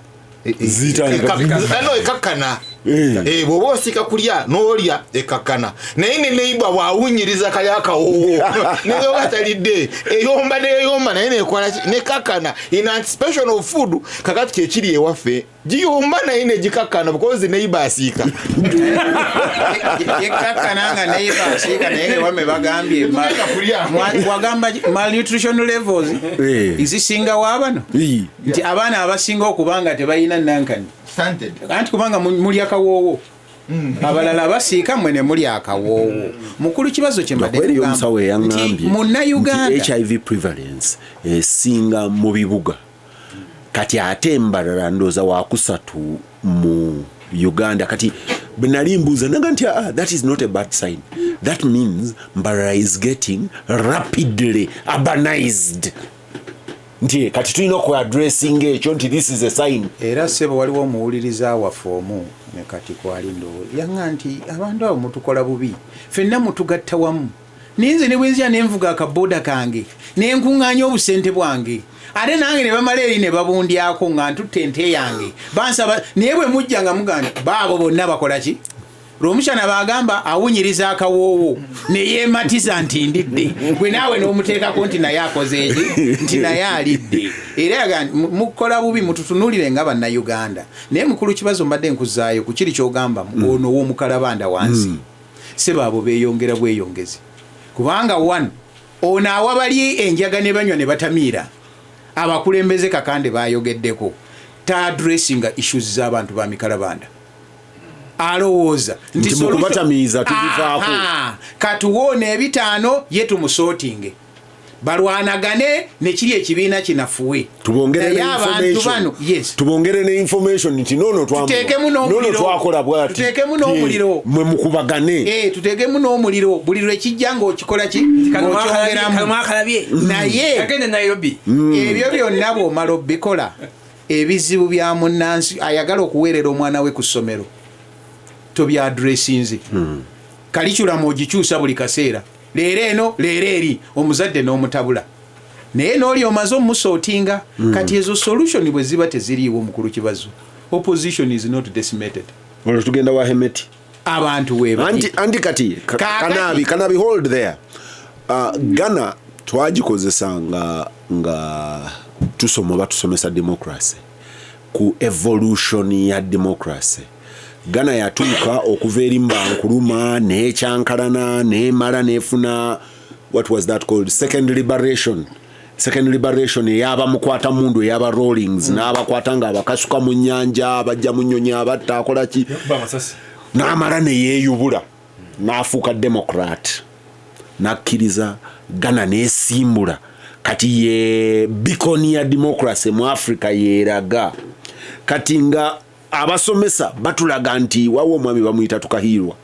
Zitandika no, ekakkana. Eh. Eh, bw'oba osiika kulya n'olya, ekakkana. Naye ne neighbor bw'awunyiriza kali akawoowo neyoba talidde, eyomba neyomba, naye nekola ki? Nekakkana in anticipation of food. Kakati kyekiri ewaffe, giyomba naye negikakkana because neighbor asiika. Yekakkana nga neighbor asiika, naye ewamwe bagambye Tetugenda kulya. wagamba malnutrition levels Eh. ezisingawo abano, Ii. nti abaana abasinga okuba nga tebalina nankani. Stunted. Anti kubanga mulya kawoowo, abalala basiika, mmwe ne mulya akawoowo. Mukulu Kibazo, kyembadde Eriyo nkugamba omusawo nti eyaŋŋambye Munnayuganda nti HIV prevalence esinga mu bibuga. Kati ate embalala ndooza wakusatu mu Uganda. Kati bwe nali mbuuza naga nti, "Ah, that is not a bad sign. That means Mbarara is getting rapidly urbanized," nti kati tulina okuaddressinga ekyo, nti this is a sign. Era ssebo, waliwo omuwuliriza waffe omu ne kati kwali ndowooza yaŋŋa nti abantu abo mutukola bubi, ffenna mutugatta wamu, naye nze ne bwenzira nenvuga akaboda kange nenkuŋŋaanya obusente bwange, ate nange ne bamala eri ne babundyako nga ntutte ente yange bansaba. Naye bwe mujja nga mugamba nti baabo bonna bakola ki, Lwomushana bagamba awunyiriza akawoowo neyeematiza nti ndidde, gwe naawe n'omuteekako nti naye akoze eki, nti naye alidde. Era yaga nti mukola bubi, mututunuulire nga Bannayuganda. Naye mukulu Kibazo, mbadde nkuzaayo ku kiri kyogamba ono ow'omukalabanda wansi. Sebo, abo beeyongera bweyongezi, kubanga one ono awa bali enjaga ne banywa ne batamiira. Abakulembeze Kakande bayogeddeko, taaddressinga issues z'abantu ba mikalabanda. Alowooza Nti mu kubatamiiza tubivaako. Aha, katuwoona ebitaano ye tumusootinge balwanagane nekiri ekibiina kinafuwe. Tubongere Naye ne abantu information. bano, yes. Tubongere ne information nti nono Tuteekemu nono n'omuliro. twakola bwati. Tuteekemu n'omuliro. Mwe mukubagane. Eh, tuteekemu n'omuliro buli lwekijja ng'okikola ki, ng'okyongeramu. Kalwakalabye Naye agenda Nairobi. Ebyo byonna bw'omala obikola, ebizibu bya munnansi ayagala okuweerera omwana we ku ssomero tobyaddressinze. Curriculum ogikyusa buli kaseera, leero eno, leero eri, omuzadde n'omutabula, naye n'oli omaze omusootinga. Kati ezo solution bwe ziba teziriiwo, mukulu Kibazo, opposition is not decimated. Olwo tugenda wa Hemeti. Abantu webali. Anti kati Kaakati. Kanabi, hold there. Ghana twagikozesa nga tusoma oba tusomesa democracy, ku evolution ya democracy. Ghana yatuuka okuva eri Nkrumah nekyankalana nemala nefuna, what was that called, second liberation. Second liberation eyabamukwata mundu, eyaba Rawlings, n'abakwata nga abakasuka mu nyanja, abajja mu nyonyi, abatta, akola ki, n'amala neyeeyubula n'afuuka Democrat, n'akkiriza Ghana n'esimbula. Kati ye beacon ya democracy mu Africa yeeraga. Kati nga abasomesa batulaga nti wawo omwami bamuyita Tukahirwa,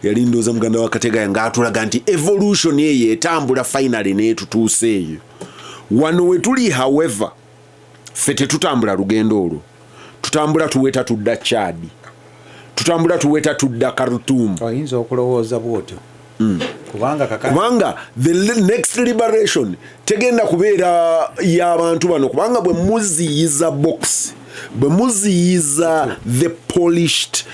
yali ndooza muganda wa Kategaya, ng'atulaga nti evolution eyo etambula, finally n'etutuusa eyo wano we tuli. However, ffe tetutambula lugendo olwo, tutambula tuweta tudda Chad, tutambula tuweta tudda Khartoum. Oyinza okulowooza bwotyo, kubanga kaka Kubanga the next liberation tegenda kubeera y'abantu bano, kubanga bwe muziyiza box, bwe muziyiza the polished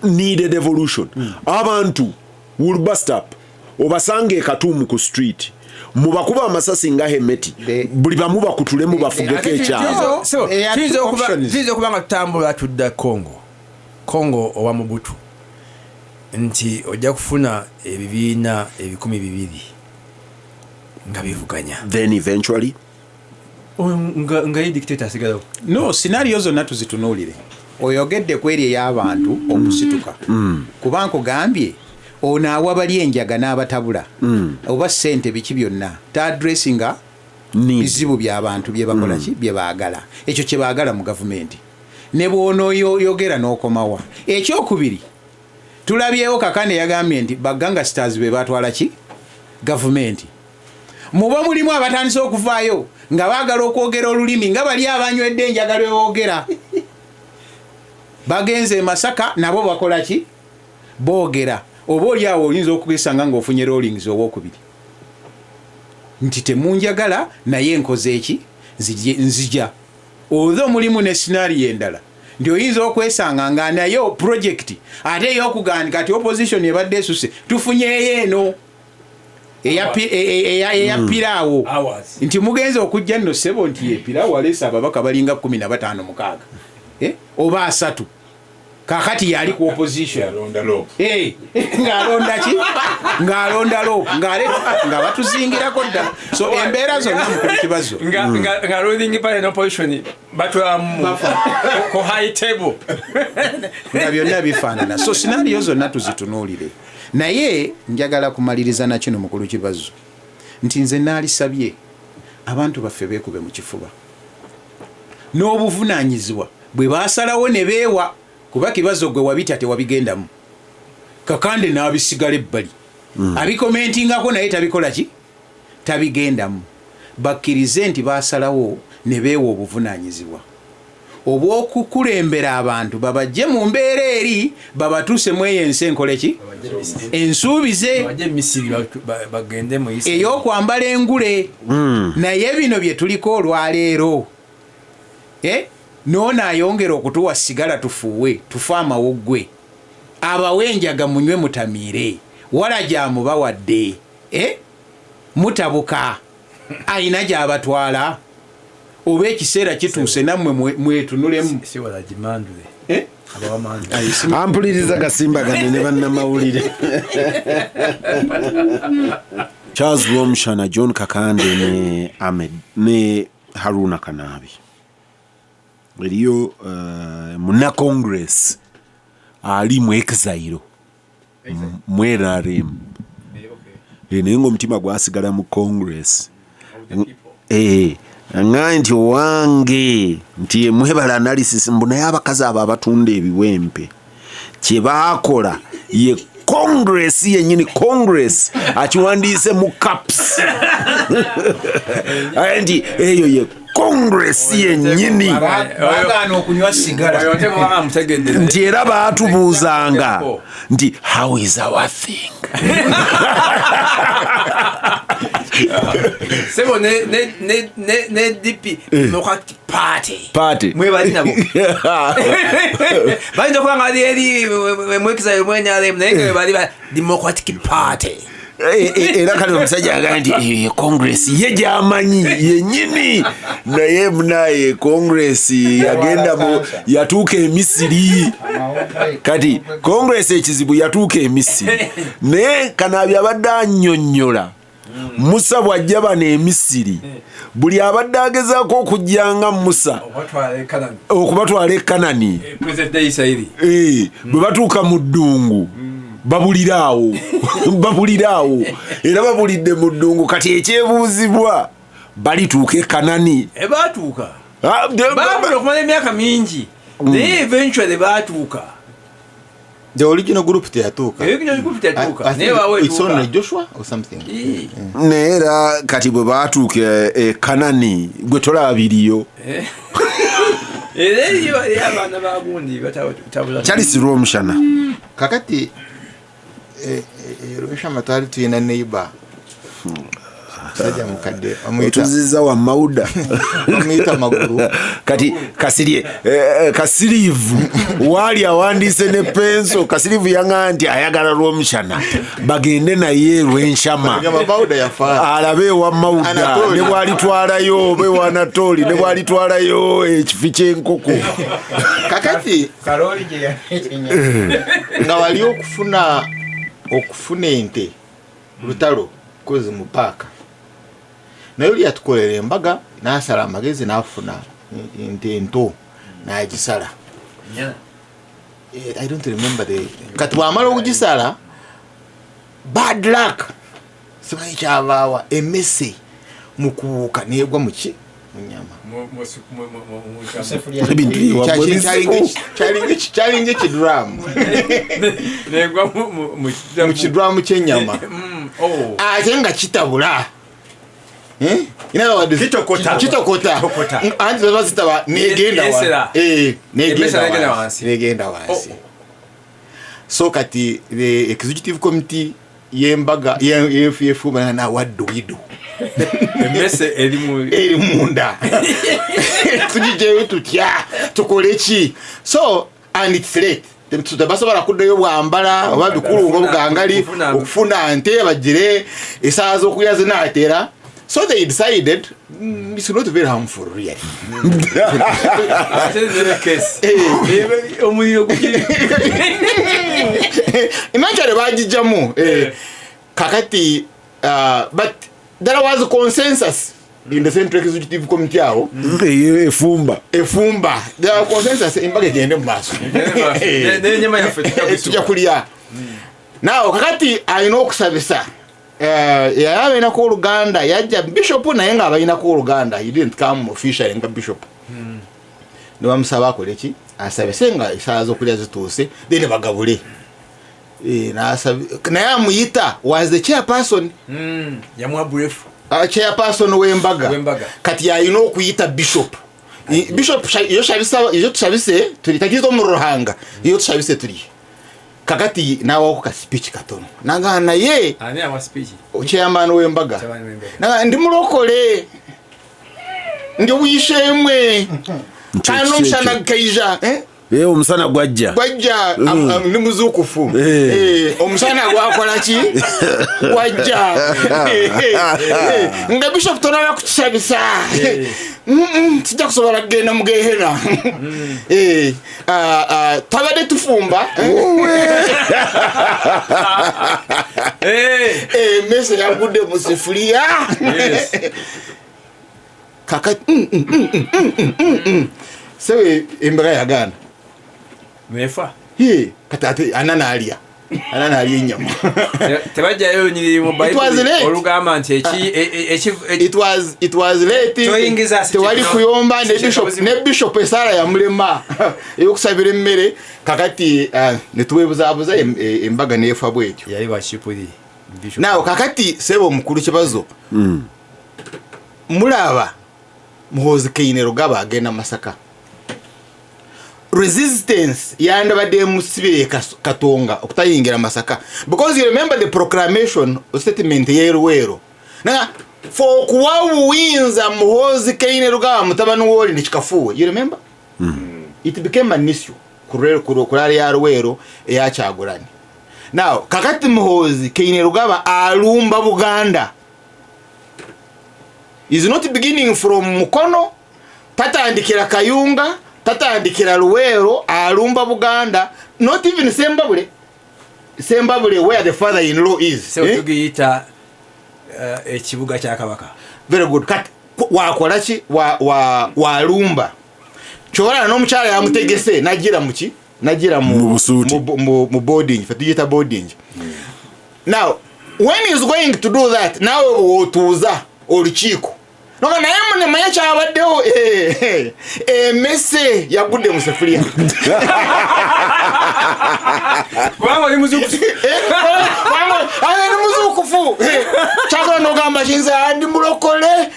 needed evolution, abantu will bust up. Obasanga e Khartoum ku street, mubakuba amasasi nga Hemeti, buli bamu bakutulemu bafugeko ekyalo. So, There are two options. Tuyinza okuba nga tutambula tudda Congo, Congo owa Mobutu, nti ojja kufuna ebibiina 2,000 nga bivuganya. Then eventually Nga ye dictator asigalawo. No, scenario zonna tuzitunuulire. Oyogedde ku eri ey'abantu okusituka, kuba nkugambye ono awa bali enjaga n'abatabula oba ssente biki byonna, taaddressinga Need. Bizibu by'abantu bye bakola ki, bye baagala, ekyo kye baagala mu gavumenti, ne bw'onooyogera n'okomawa. Ekyokubiri, tulabyewo Kakande yagambye nti ba gangsters be batwala ki gavumenti. Muba mulimu abatandise okuvaayo nga baagala okwogera olulimi nga bali abanywedde enjagala beboogera. Bagenze e Masaka, nabo bakola ki, boogera. Oba oli awo oyinza okwisanga ng'ofunye Rawlings owokubiri nti temunjagala naye nkoze eki, nzija. Although mulimu ne scenario endala nti oyinza okwesanga nga nayo project ate ey'okugandika kati opposition ebadde esuse, tufunyeeyo eno eya piraawo. Hours. Nti mugenza okujja nno ssebo nti ye piraawo aleese ababaka balinga 15 mukaaga, eh? Oba 30. Kakati yali ku opposition. Yalonda LOP. Eh, ng'alonda ki, ng'alonda LOP, nga batuzingirako ddala. So embeera zonna, mukulu Kibazo, Nga ruling party n'opposition batulamu ku high table. Nga byonna bifaanana. So scenario zonna tuzitunuulire, naye njagala kumaliriza na kino, mukulu Kibazo, nti nze naalisabye abantu baffe beekube mu kifuba n'obuvunaanyizibwa bwe baasalawo ne beewa, kuba Kibazo gwe wabita tewabigendamu, Kakande n'abisigala ebbali abicommentingako naye tabikola ki, tabigendamu. Bakkirize nti baasalawo ne beewa obuvunaanyizibwa obw'okukulembera abantu, babajje mu mbeera eri babatuuse mu eyo ensi enkole ki, ensuubize. Bajje Misiri, bagende mu Israel. Ey'okwambala engule. Naye bino bye tuliko olwaleero, Eh? Noono ayongera okutuwa sigala tufuuwe tufe amawuggwe, abawe enjaga munywe mutamiire, wala gyamubawadde, eh? Mutabuka ayina gyabatwala, oba ekiseera kituuse nammwe mwetunulemu. Si wala gimandule. Eh? Abawamandule. Ampuliriza gasimbagane ne bannamawulire Charles Rwomushana, John Kakande ne Ahmed ne Haruna Kanabi. Eriyo muna Congress ali mu exile mu NRM, naye ngaomutima gwasigala mu Congress. Nga nti owange nti mwebala analysis mbu naye abakazi abo abatunda ebiwempe kyebakola ye Congress yennyini. Congress akiwandiise mu caps. Aye nti eyo ye Congress yennyini. Bagaana okunywa sigala. Oyo oteekwa kubanga mutegedde. Nti era baatubuuzanga nti how is our thing? Sebo ne DP, Democratic Party. Party. Mwebali nabo bayinza okuba nga ali eri mwekisa mwe NRM, naye nga bali ba Democratic Party. Era kale omusajja agamba nti "Eh, congress ye gyamanyi yennyini, naye munaye congress yagenda mu yatuuka e Misiri. Kati congress ekizibu yatuuka e Misiri, naye Kanaabi abadde annyonnyola Musa bw'ajja bano e Misiri, buli abadde agezaako okujja nga Musa Obatwala e Kanani. Okubatwala e Kanani. President Isirairi. Eh, bwe batuuka mu ddungu babuliraawo, babuliraawo, era babulidde mu ddungu. Kati ekyebuuzibwa, balituuka e Kanani? Batuuka. Ah, Babula okumala emyaka mingi, naye eventually batuuka. The original group teyatuuka. Original group teyatuuka. I think Naye bawe it's etuuka. only Joshua or something. Naye era kati bwe batuuka e Kanani, gwe tolaba biriyo. Era eriyo eri abaana bagundi batabula. Charles Rwomushana. Kakati Rweshama twali tulina neighbor, musajja mukadde, bamuyita Otuziza wa Mawuda. Bamuyita Magulu. Kati kasirye kasiriivu waali awandiise ne penso. Kasiriivu yaŋŋamba nti ayagala Lwomushana bagende naye Lwenshama. Gamba Mawuda yafa. Alabe ewa Mawuda. Anatoli. Ne bwalitwalayo oba ewa Anatoli, ne bwalitwalayo ekifi ky'enkoko. Kakati Kaloli gye yamenya. Nga wali okufuna ente lutalo kozi mu paaka, naye oli yatukolera embaga n'asala amagezi n'afuna ente ento n'agisala. I don't remember the kati bwamala okugisala, bad luck, simanyi kyavaawa, emmese mu kubuuka negwa muki, mu nyama. Ebintu byewammwe bizibu. Kyalinga ekiduramu. Negwa Mu kiduramu ky'ennyama. Ate nga kitabula. Eh? In other words, Kitokota. Kitokota. Kitokota. Anti baba zitaba negenda wa. Yesera. Eh, Emmese negenda negenda wansi. wansi. Negenda wansi. Oh. So kati the executive committee yembaga yefuma na, what do we do? Emmese eri mu Eri munda. Tugijeyo tutya? Tukole ki? So and it's late. Tebasobola kuddayo bwambala oba bikulu nga bugangali okufuna nte bagire esaawa z'okulya zinaatera. So they decided, it's not very harmful really. Ate nere case omuliro gukiri. Eventually bagijjamu. Kakati but there was consensus in the central executive committee awo. Efumba. Efumba, there was consensus embaga egende mu maaso. N'ennyama yaffe tujja kulya. Now kakati alina okusabisa. Yali abalinako oluganda, yajja bishop, naye nga abalinako oluganda, he didn't come officially nga bishop. Ne bamusaba akole ki, asabise nga esaawa z'okulya zituuse, then bagabule. Naye amuyita was the chairperson. Yamuwa brief. Chairperson w'embaga. W'embaga. Kati yalina okuyita bishop. Bishop iyo iyo tusabise tuli takizo mu Ruhanga, iyo tusabise tuli kakati nawako ka speech katono nagamba naye. Ani awa speech? Chairman w'embaga. Chairman w'embaga. Nagamba ndi mulokole, ndi wishemwe kandi omushana gukaija, eh? Eh, omusana gwajja. Gwajja. Ndi muzuukufu. Omusana gwakola ki, gwajja. Nga bishop tonaba kutusabisa, tujja kusobola kugenda mu gehena. Ah, ah, twabadde tufumba. Emmese yagudde mu sefuliya. Kakati sewe embaga yagaana. Nefa. Ye, kati ate ana naalya, ana naalya ennyama. Tebajjayo lunyiriri mu It was Bayibuli late. olugamba nti It was late. Toyingiza si Tewali kuyomba ne si bishop. buzibu. Ne bishop esaala yamulema eyokusabira emmere. Kakati netuweebuzaabuza embaga neefa bwetyo. Yali wa Kipuli. Naawe kakati sebo omukulu kibazo, mulaba Muhoozi Kainerugaba agenda Masaka, resistance yandabadde emusibire Katonga okutayingira Masaka, because you remember the proclamation statement yeruweero naga for okuwa obuyinza Muhoozi Kainerugaba mutabani wooli nekikafuuwe. You remember it became an issue ku rally ya Ruweero eyakyagulani. Now kakati Muhoozi Kainerugaba alumba Buganda is not beginning from Mukono, tatandikira Kayunga, tatandikira Luweero, alumba Buganda, not even Sembabule. Sembabule where the father-in-law is. So tugiyita ekibuga kya Kabaka. Very good. Kati wakola ki? Walumba. Kyolala n'omukyala yamutegese nagira muki? Nagira mu boarding. Fe tugiyita boarding. Now, when he is going to do that, nawe wotuuza olukiiko. Noga naye munemanya kyabaddewo emmese yagudde mu sefuliya. Kubanga oli muzuukufu. Kubanga oli muzuukufu. Kyagala n'ogamba kinze ndi mulokole.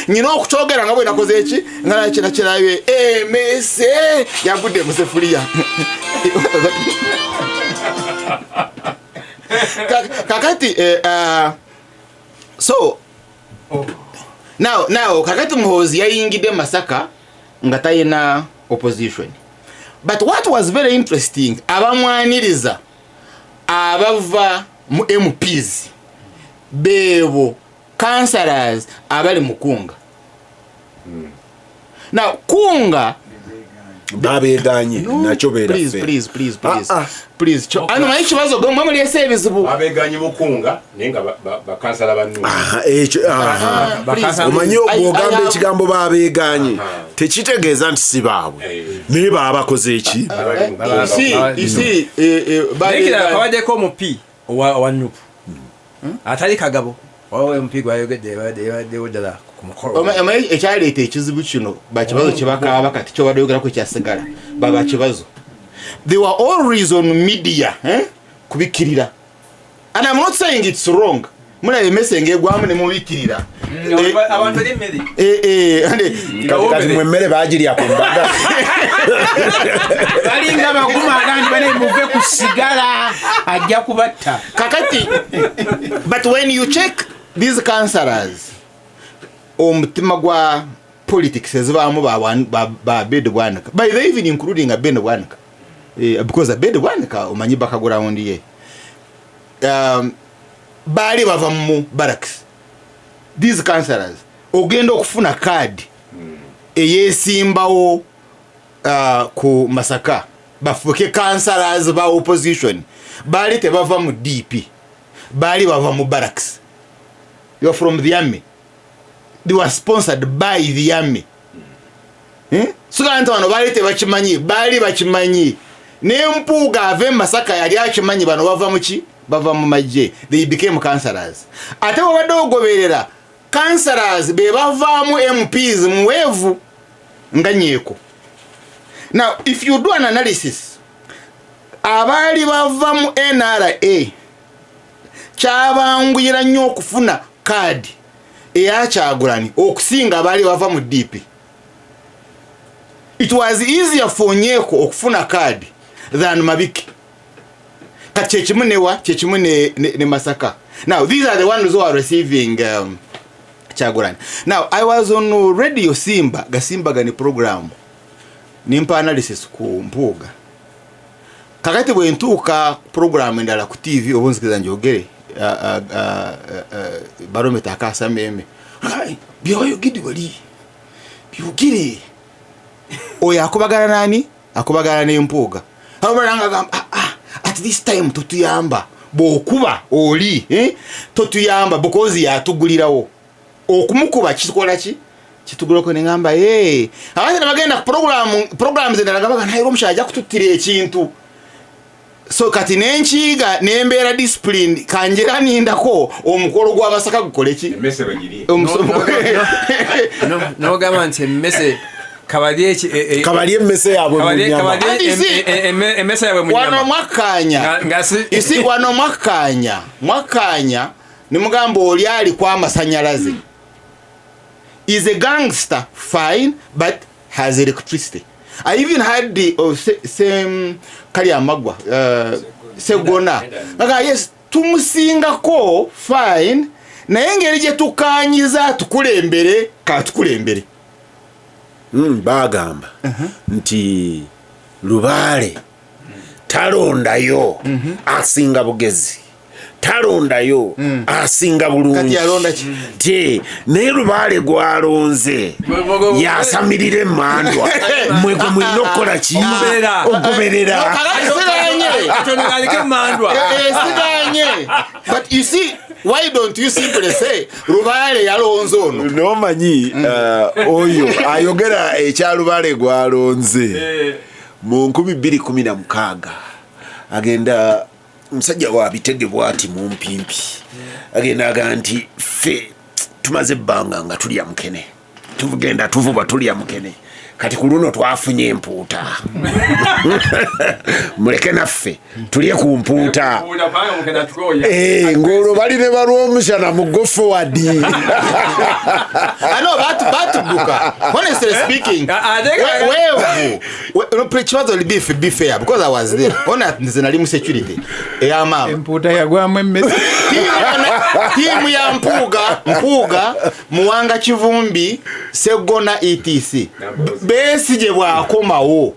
Nina okukyogera nga bwe nakoze eki nga nakina kirabye emmese yagudde mu sefuliya. Kakati so now kakati Muhoozi yayingidde Masaka nga tayina opposition. But what was very interesting, abamwaniriza abava mu MPs bebo councillors abali mu Kunga. Now Kunga babeganye nakyo beera please please please please please ano manyi kibazo gomwe muri ebizibu babeganye mu Kunga naye nga bakansala bannu ekyo omanyi ogamba ekigambo babeganye tekitegeeza nti si baabwe naye baabakoze eki si babeganye kabaddeko MP owa NUP atali Kagabo owa MP gwayogedde baddewo ddala. Omanyi ekyaleeta ekizibu kino bakibazo kyebakaaba kati kyobadde oyogerako ekyasigala baba kibazo. They were always on media kubikirira. And I'm not saying it's wrong. Mulaba emmese ng'egwamu ne mubikirira. Abantu ali emmere. Kati mwe emmere baagirya ku mbaga. Balinga baguma agandi bane muve ku sigala ajja kubatta. Kakati but when you check these councillors omutima gwa politics ezibaamu ba Abed Bwanika. By the even including Abed Bwanika. Because Abed Bwanika omanyi background ye. Baali bava mu barracks. These councillors ogenda okufuna card eyesimbawo ku Masaka bafuke councillors ba opposition. Baali tebava mu DP. Baali bava mu barracks. You are from the army. They were sponsored by the army. So kanti bano baali tebakimanyi, baali bakimanyi. Ne Mpuuga ave Masaka yali akimanyi bano bava mu ki? Bava mu magye. They became councillors. Ate bw'obadde ogoberera councillors be bavaamu MPs muweevu nga Nyeeko. Now if you do an analysis, abaali bava mu NRA kyabanguyira nnyo okufuna kaadi eya Kyagulanyi okusinga abaali bava mu DP. It was easier for Nyeko okufuna kaadi than Mabiki. Kati kyekimu ne kyekimu ne Masaka. Now these are the ones who are receiving Kyagulanyi. Now I was on Radio Simba, Gasimba gani program. Nimpa analysis ku Mpuuga. Kakati bwe ntuuka program endala ku TV obunzikiza njogere barometer akasa meme. Byoyogedde wali. Byogere. Oyo akubagana nani? Akubagana ne Mpuuga. Ababalanga gamba at this time totuyamba. Bw'okuba oli totuyamba because yatugulirawo. Okumukuba kikola ki? Kitugulako ne ngamba Abandi bagenda ku programs endala gabaga naye omushaija kututtira ekintu. So kati nenkiga nembeera discipline kanjera nindako omukolo gwa Masaka gukole ki? Emmese bagiri. N'ogamba nti emmese kabali emmese yaabwe mu nnyama. Emmese yaabwe mu nnyama. Wano mwakkaanya. Isi wano mwakkaanya. Mwakkaanya ne mugamba oli ali kwa masanyalaze. Is a gangster fine but has electricity. I even had the same Kalyamagwa Segona. Aga yes tumusingako fine naye ngeri gye tukanyiza tukulembere katukulembere. Bagamba nti Lubaale Talondayo asinga bugezi, talondayo asinga bulungi. Kati yalonda ki? Ti naye Lubaale gwalonze yasamirira emandwa, mwe gwe mulina okukola ki? Okugoberera. Okugoberera. Kakati siganye. Katonda aliko emandwa. Siganye, but you see, why don't you simply say Lubaale yalonze ono? Nomanyi oyo ayogera ekya Lubaale gwalonze mu 2016, agenda omusajja wa bitege bwati mumpimpi, agenda aga nti ffe tumaze ebbanga nga tulya mukene, tugenda tuvuba tulya mukene, kati ku luno twafunye empuuta, muleke naffe tulye ku mpuuta. Ng'olwo bali ne balwomushana mu go forward. I know, batudduka, honestly speaking. Weevu no, kibazo, be fair, because I was there. Ona nze nali mu security ey'amaama. Empuuta yagwamu emmese. Tiimu ya Mpuuga, Muwanga Kivumbi, Segona, etc. Besigye bw'akomawo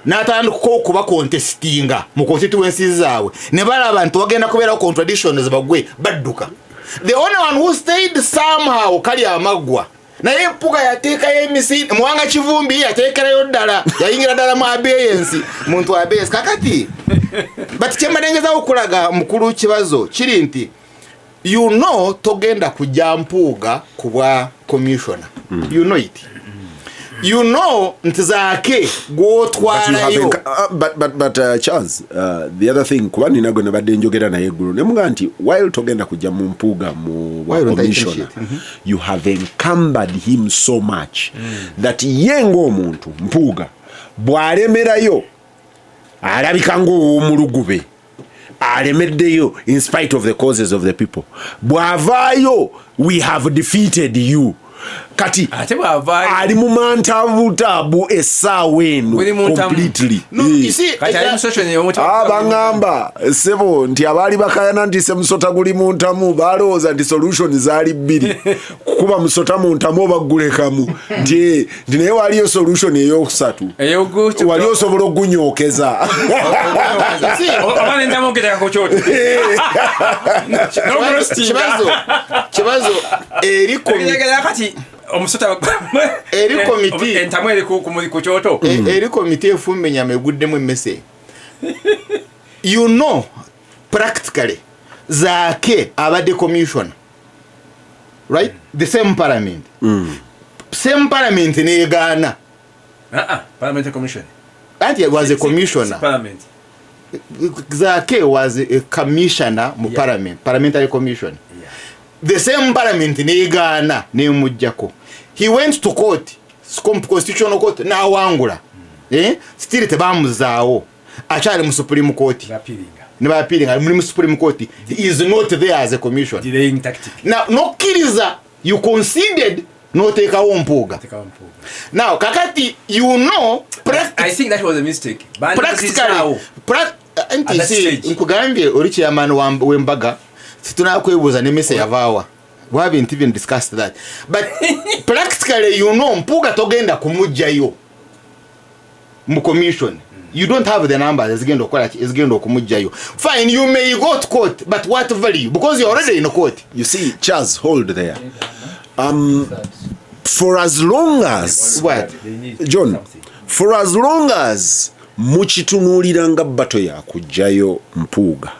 n'atandika okuba contestinga mu constituencies zaabwe, ne balaba nti wagenda kubeerawo contradictions, bagwe badduka. The only one who stayed somehow kali amaggwa, naye Mpuuga yateekayo emisi, Muwanga Kivumbi yateekerayo ddala, yayingira ddala mu abeyance, muntu abeyance. Kakati but kyembalengezawo okulaga, mukulu Kibazo, kiri nti you know togenda kujja Mpuuga ku bwa commissioner. You know it, you know nti Zaake gwotwalayo. But Charles, the other thing, kuba nina gwe nabadde njogera naye eggulo ne mugaa nti while togenda kujja mu Mpuuga mu bwa While on commissioner, you have encumbered him so much that ye ng'omuntu Mpuuga bw'alemerayo alabika ng'ow'omulugube alemeddeyo in spite of the causes of the people. Bw'avaayo, we have defeated you. Kati ate bw'avaayo ali mu mantabutabu essaawa eno Buli mu ntamu. completely. No, you see, Kati ali mu social Ah, baŋŋamba sebo nti abaali bakayana nti semusota guli mu ntamu balowooza nti solution zaali bbiri, kukuba musota mu ntamu oba gulekamu, nti naye waliyo solution eyokusatu, wali osobola ogunyokeza. Oba nentamu ogeteeka ku kyoto. Kibazo eri kati omusota Eri komiti. Entamu eri ku kyoto. Eri komiti efumba enyama eguddemu emmese. You know, practically Zaake abadde commissioner, right? The same parliament, same parliament neyegaana. Ah, ah, parliamentary commission. Anti was a commissioner. Parliament. Zaake was a commissioner mu parliament, parliamentary commission. The same parliament neyegaana nemujjako. He went to court, constitutional court, nawangula. Eh? Still tebamuzaawo, akyali mu Supreme Court. Bapiringa. Ne bapiringa muli mu Supreme Court. He is not there as a commissioner. Delaying tactic. Now nokkiriza, you conceded, noteekawo Mpuuga. Tekawo Mpuuga. Now kakati you know I think that was a mistake. Practically At that nti stage. nkugambye oli chairman w'embaga, situnakwebuuza nemese yavaawa. We haven't even discussed that, but practically you know Mpuuga togenda kumugjayo mu commission. You don't have the numbers ezigenda okukola ki, ezigenda okumugjayo. Fine, you may go to court, but what value? Because you're already in court. You see, Charles, hold there. For as long as What? John, for as long as mukitunuulira nga bato yakugjayo Mpuuga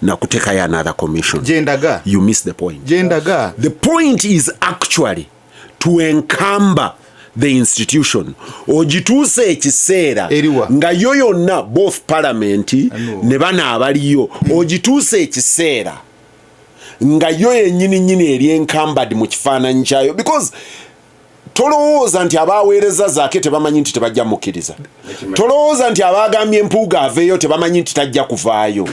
nakutekayo another commission, Gyendaga. you miss the point. Gyendaga. The point is actually to encumber the institution, ogituuse ekiseera Eriwa? nga yo yonna, both parliament ne bano abaliyo, ogituuse ekiseera nga yo yennyini nyini eri encumbered mu kifaananyi kyayo, because tolowooza nti abaweereza Zaake tebamanyi nti tebajja mukkiriza, tolowooza nti abagambye Mpuuga aveeyo tebamanyi nti tajja kuvaayo,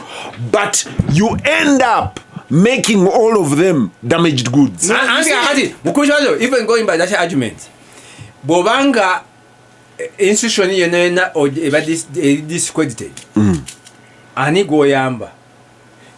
but you end up making all of them damaged goods. Anti kakati mukulu Kibazo, even going by that argument, bw'obanga institution yonna yonna eba eri discredited, ani gw'oyamba?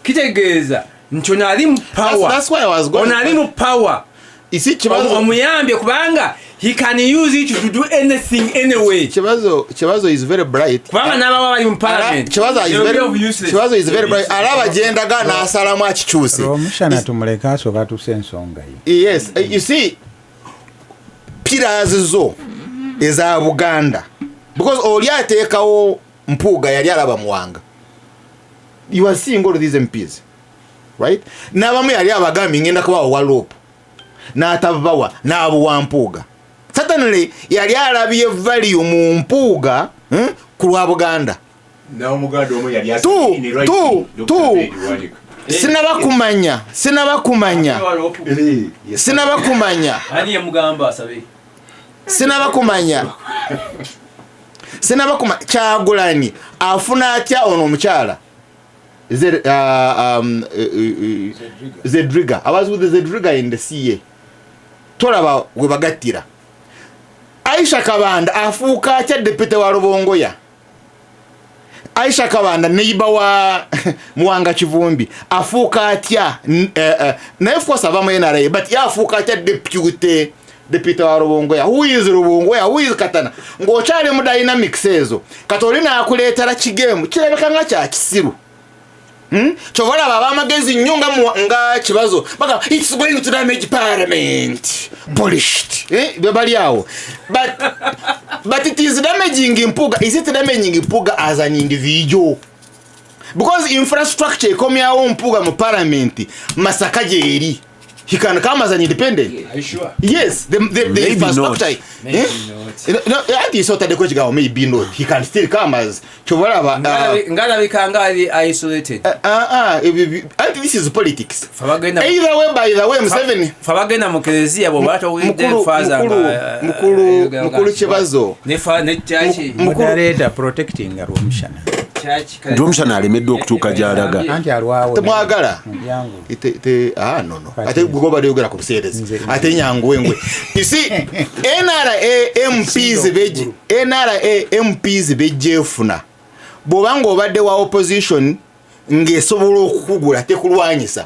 Kitegeeza nti ono ali mu power, That's why I was going. ono ali mu power Isi Kibazo omuyambye kubanga He can use it to do anything anyway. Kibazo is very bright. Kubanga n'abawa bali mu parliament. Kibazo is They will very be of useless. Kibazo is very bright. Alaba gyendaga n'asalamu akikyuse. Omushana tumuleke asooka atuuse ensonga ye. Yes, you see, pillars zo eza Buganda, because oli ateekawo Mpuuga yali alaba Muwanga. You are seeing all these MPs, right? N'abamu yali abagambye ngenda kubawa wa LOP, n'atabawa, n'abuwa Mpuuga. Certainly yali alabye value mu Mpuuga, ku lwa Buganda. N'omuganda omu yali Two, sinabakumanya, sinabakumanya, sinabakumanya. Ani yamugamba asabe? Sinabakumanya, sinabakuma. Kyagulanyi afuna atya ono omukyala Zedriga? I was with the Zedriga in the CA. Tolaba we bagattira. Aisha Kabanda afuuka atya deputy wa Rubongoya? Aisha Kabanda neighbor wa Muwanga Kivumbi afuuka atya, naye of course ava mu NRA, but ye afuuka atya deputy wa Rubongoya? Who is Rubongoya? Who is Katana? Ng'okyali mu dynamics ezo, kati oli naakuleetera kigemu kirabika nga kya kisiru. Kyova olaba ab'amagezi nnyo nga Kibazo baga it's going to damage parliament polished, eh, be bali awo, but it is damaging Mpuga. Is it damaging Mpuga as an individual? Because infrastructure ekomyawo Mpuga mu parliament, Masaka gyeri, he can come as an independent. Are you sure? Yes, the Maybe infrastructure. Maybe Eh? not. No, anti so tadeko kigambo maybe not. He can still come as, kyova olaba Ngalabika nga ali isolated. Anti this is politics. Fe abagenda Either way, by the way, Museveni fe abagenda mu kereziya bw'oba towulidde faaza nga Mukulu Kibazo. ne fa ne church Moderator protecting Rwomushana. Church Rwomushana alemeddwa okutuuka gy'alaga. Anti alwawo. Temwagala. Mubyangu. Ah, no. Kati- Ate gwe obadde oyogera ku buseerezi. Ate nyanguwe ngwe. You see, NRA MPs beji, NRA MPs bejjefuna. Bw'oba ng'obadde wa opposition ng'esobola okukugula, tekulwanyisa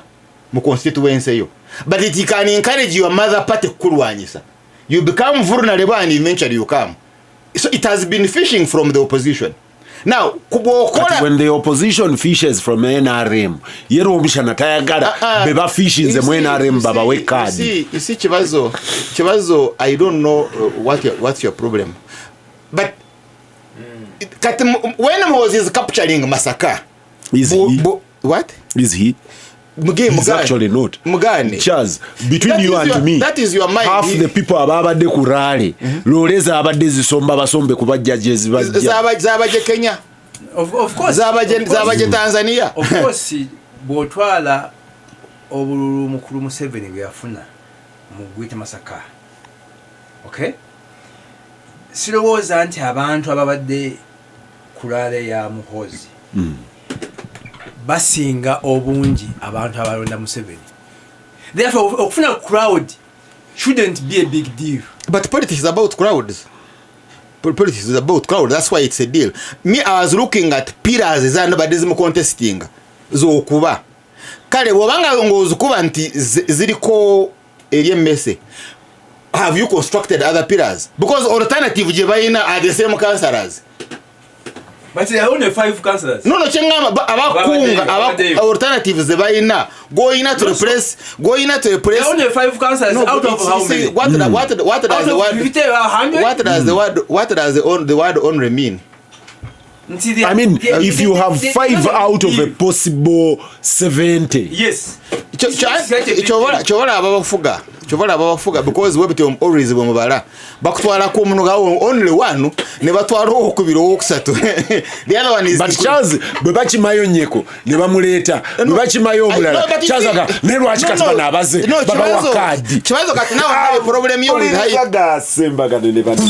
mu constituency yo. But it can encourage your mother party kukulwanyisa. You become vulnerable and eventually you come. So it has been fishing from the opposition. Now, bw'okola Kati when the opposition fishes from NRM, ye Rwomushana tayagala be bafishinze mu NRM babawe kaadi. You see, Kibazo, I don't know what's your problem, but kati when Muhoozi is capturing Masaka, Is he? What? Is he? Muge, He's Mugane. actually not. Mugane. Charles, between That you is and me, that is your mind. half the people ababadde ku rally, loole zaabadde zisomba basombe ku bajja gye zibajja. Zabaje Kenya, Of course. zabaje Tanzania. Of course, bw'otwala obululu mukulu Museveni bwe yafuna mu Greater Masaka, okay, sirowooza nti abantu ababadde ku rally ya Muhoozi basinga obungi abantu abalonda Museveni. Therefore, okufuna crowd shouldn't be a big deal. But politics is about crowds. Politics is about crowd. That's why it's a deal. Me, I was looking at pillars ezandibadde zimucontesting z'okuba. Kale bw'obanga ng'ozikuba nti ziriko eri emmese, have you constructed other pillars? Because alternative gye balina are the same councillors. But there are only five councillors. No, kyeŋŋamba abakunga Babaddeyo. Alternatives ze balina goyina to replace, goyina to replace There are only five councillors No, out but of it's- how you see, many? What does Out the of word 50, 100? what does the word only mean? Nti I mean, if you have five out of a possible 70, Yes. It's such a big deal. Kyobola ababafuga because webityo always bwe mubala bakutwalako omunuga only one ne batwala owokubiri, owokusatu, the other one is But Charles, bwe bakimayo Nyeko ne bamuleeta, bwe bakimayo omulala, No, but you Charles see- aga naye lwaki kati No, bano abaze no, babawa Kibazo- kaadi? Kibazo kati nawe have a problem yo with height. Gasembagane ne bano.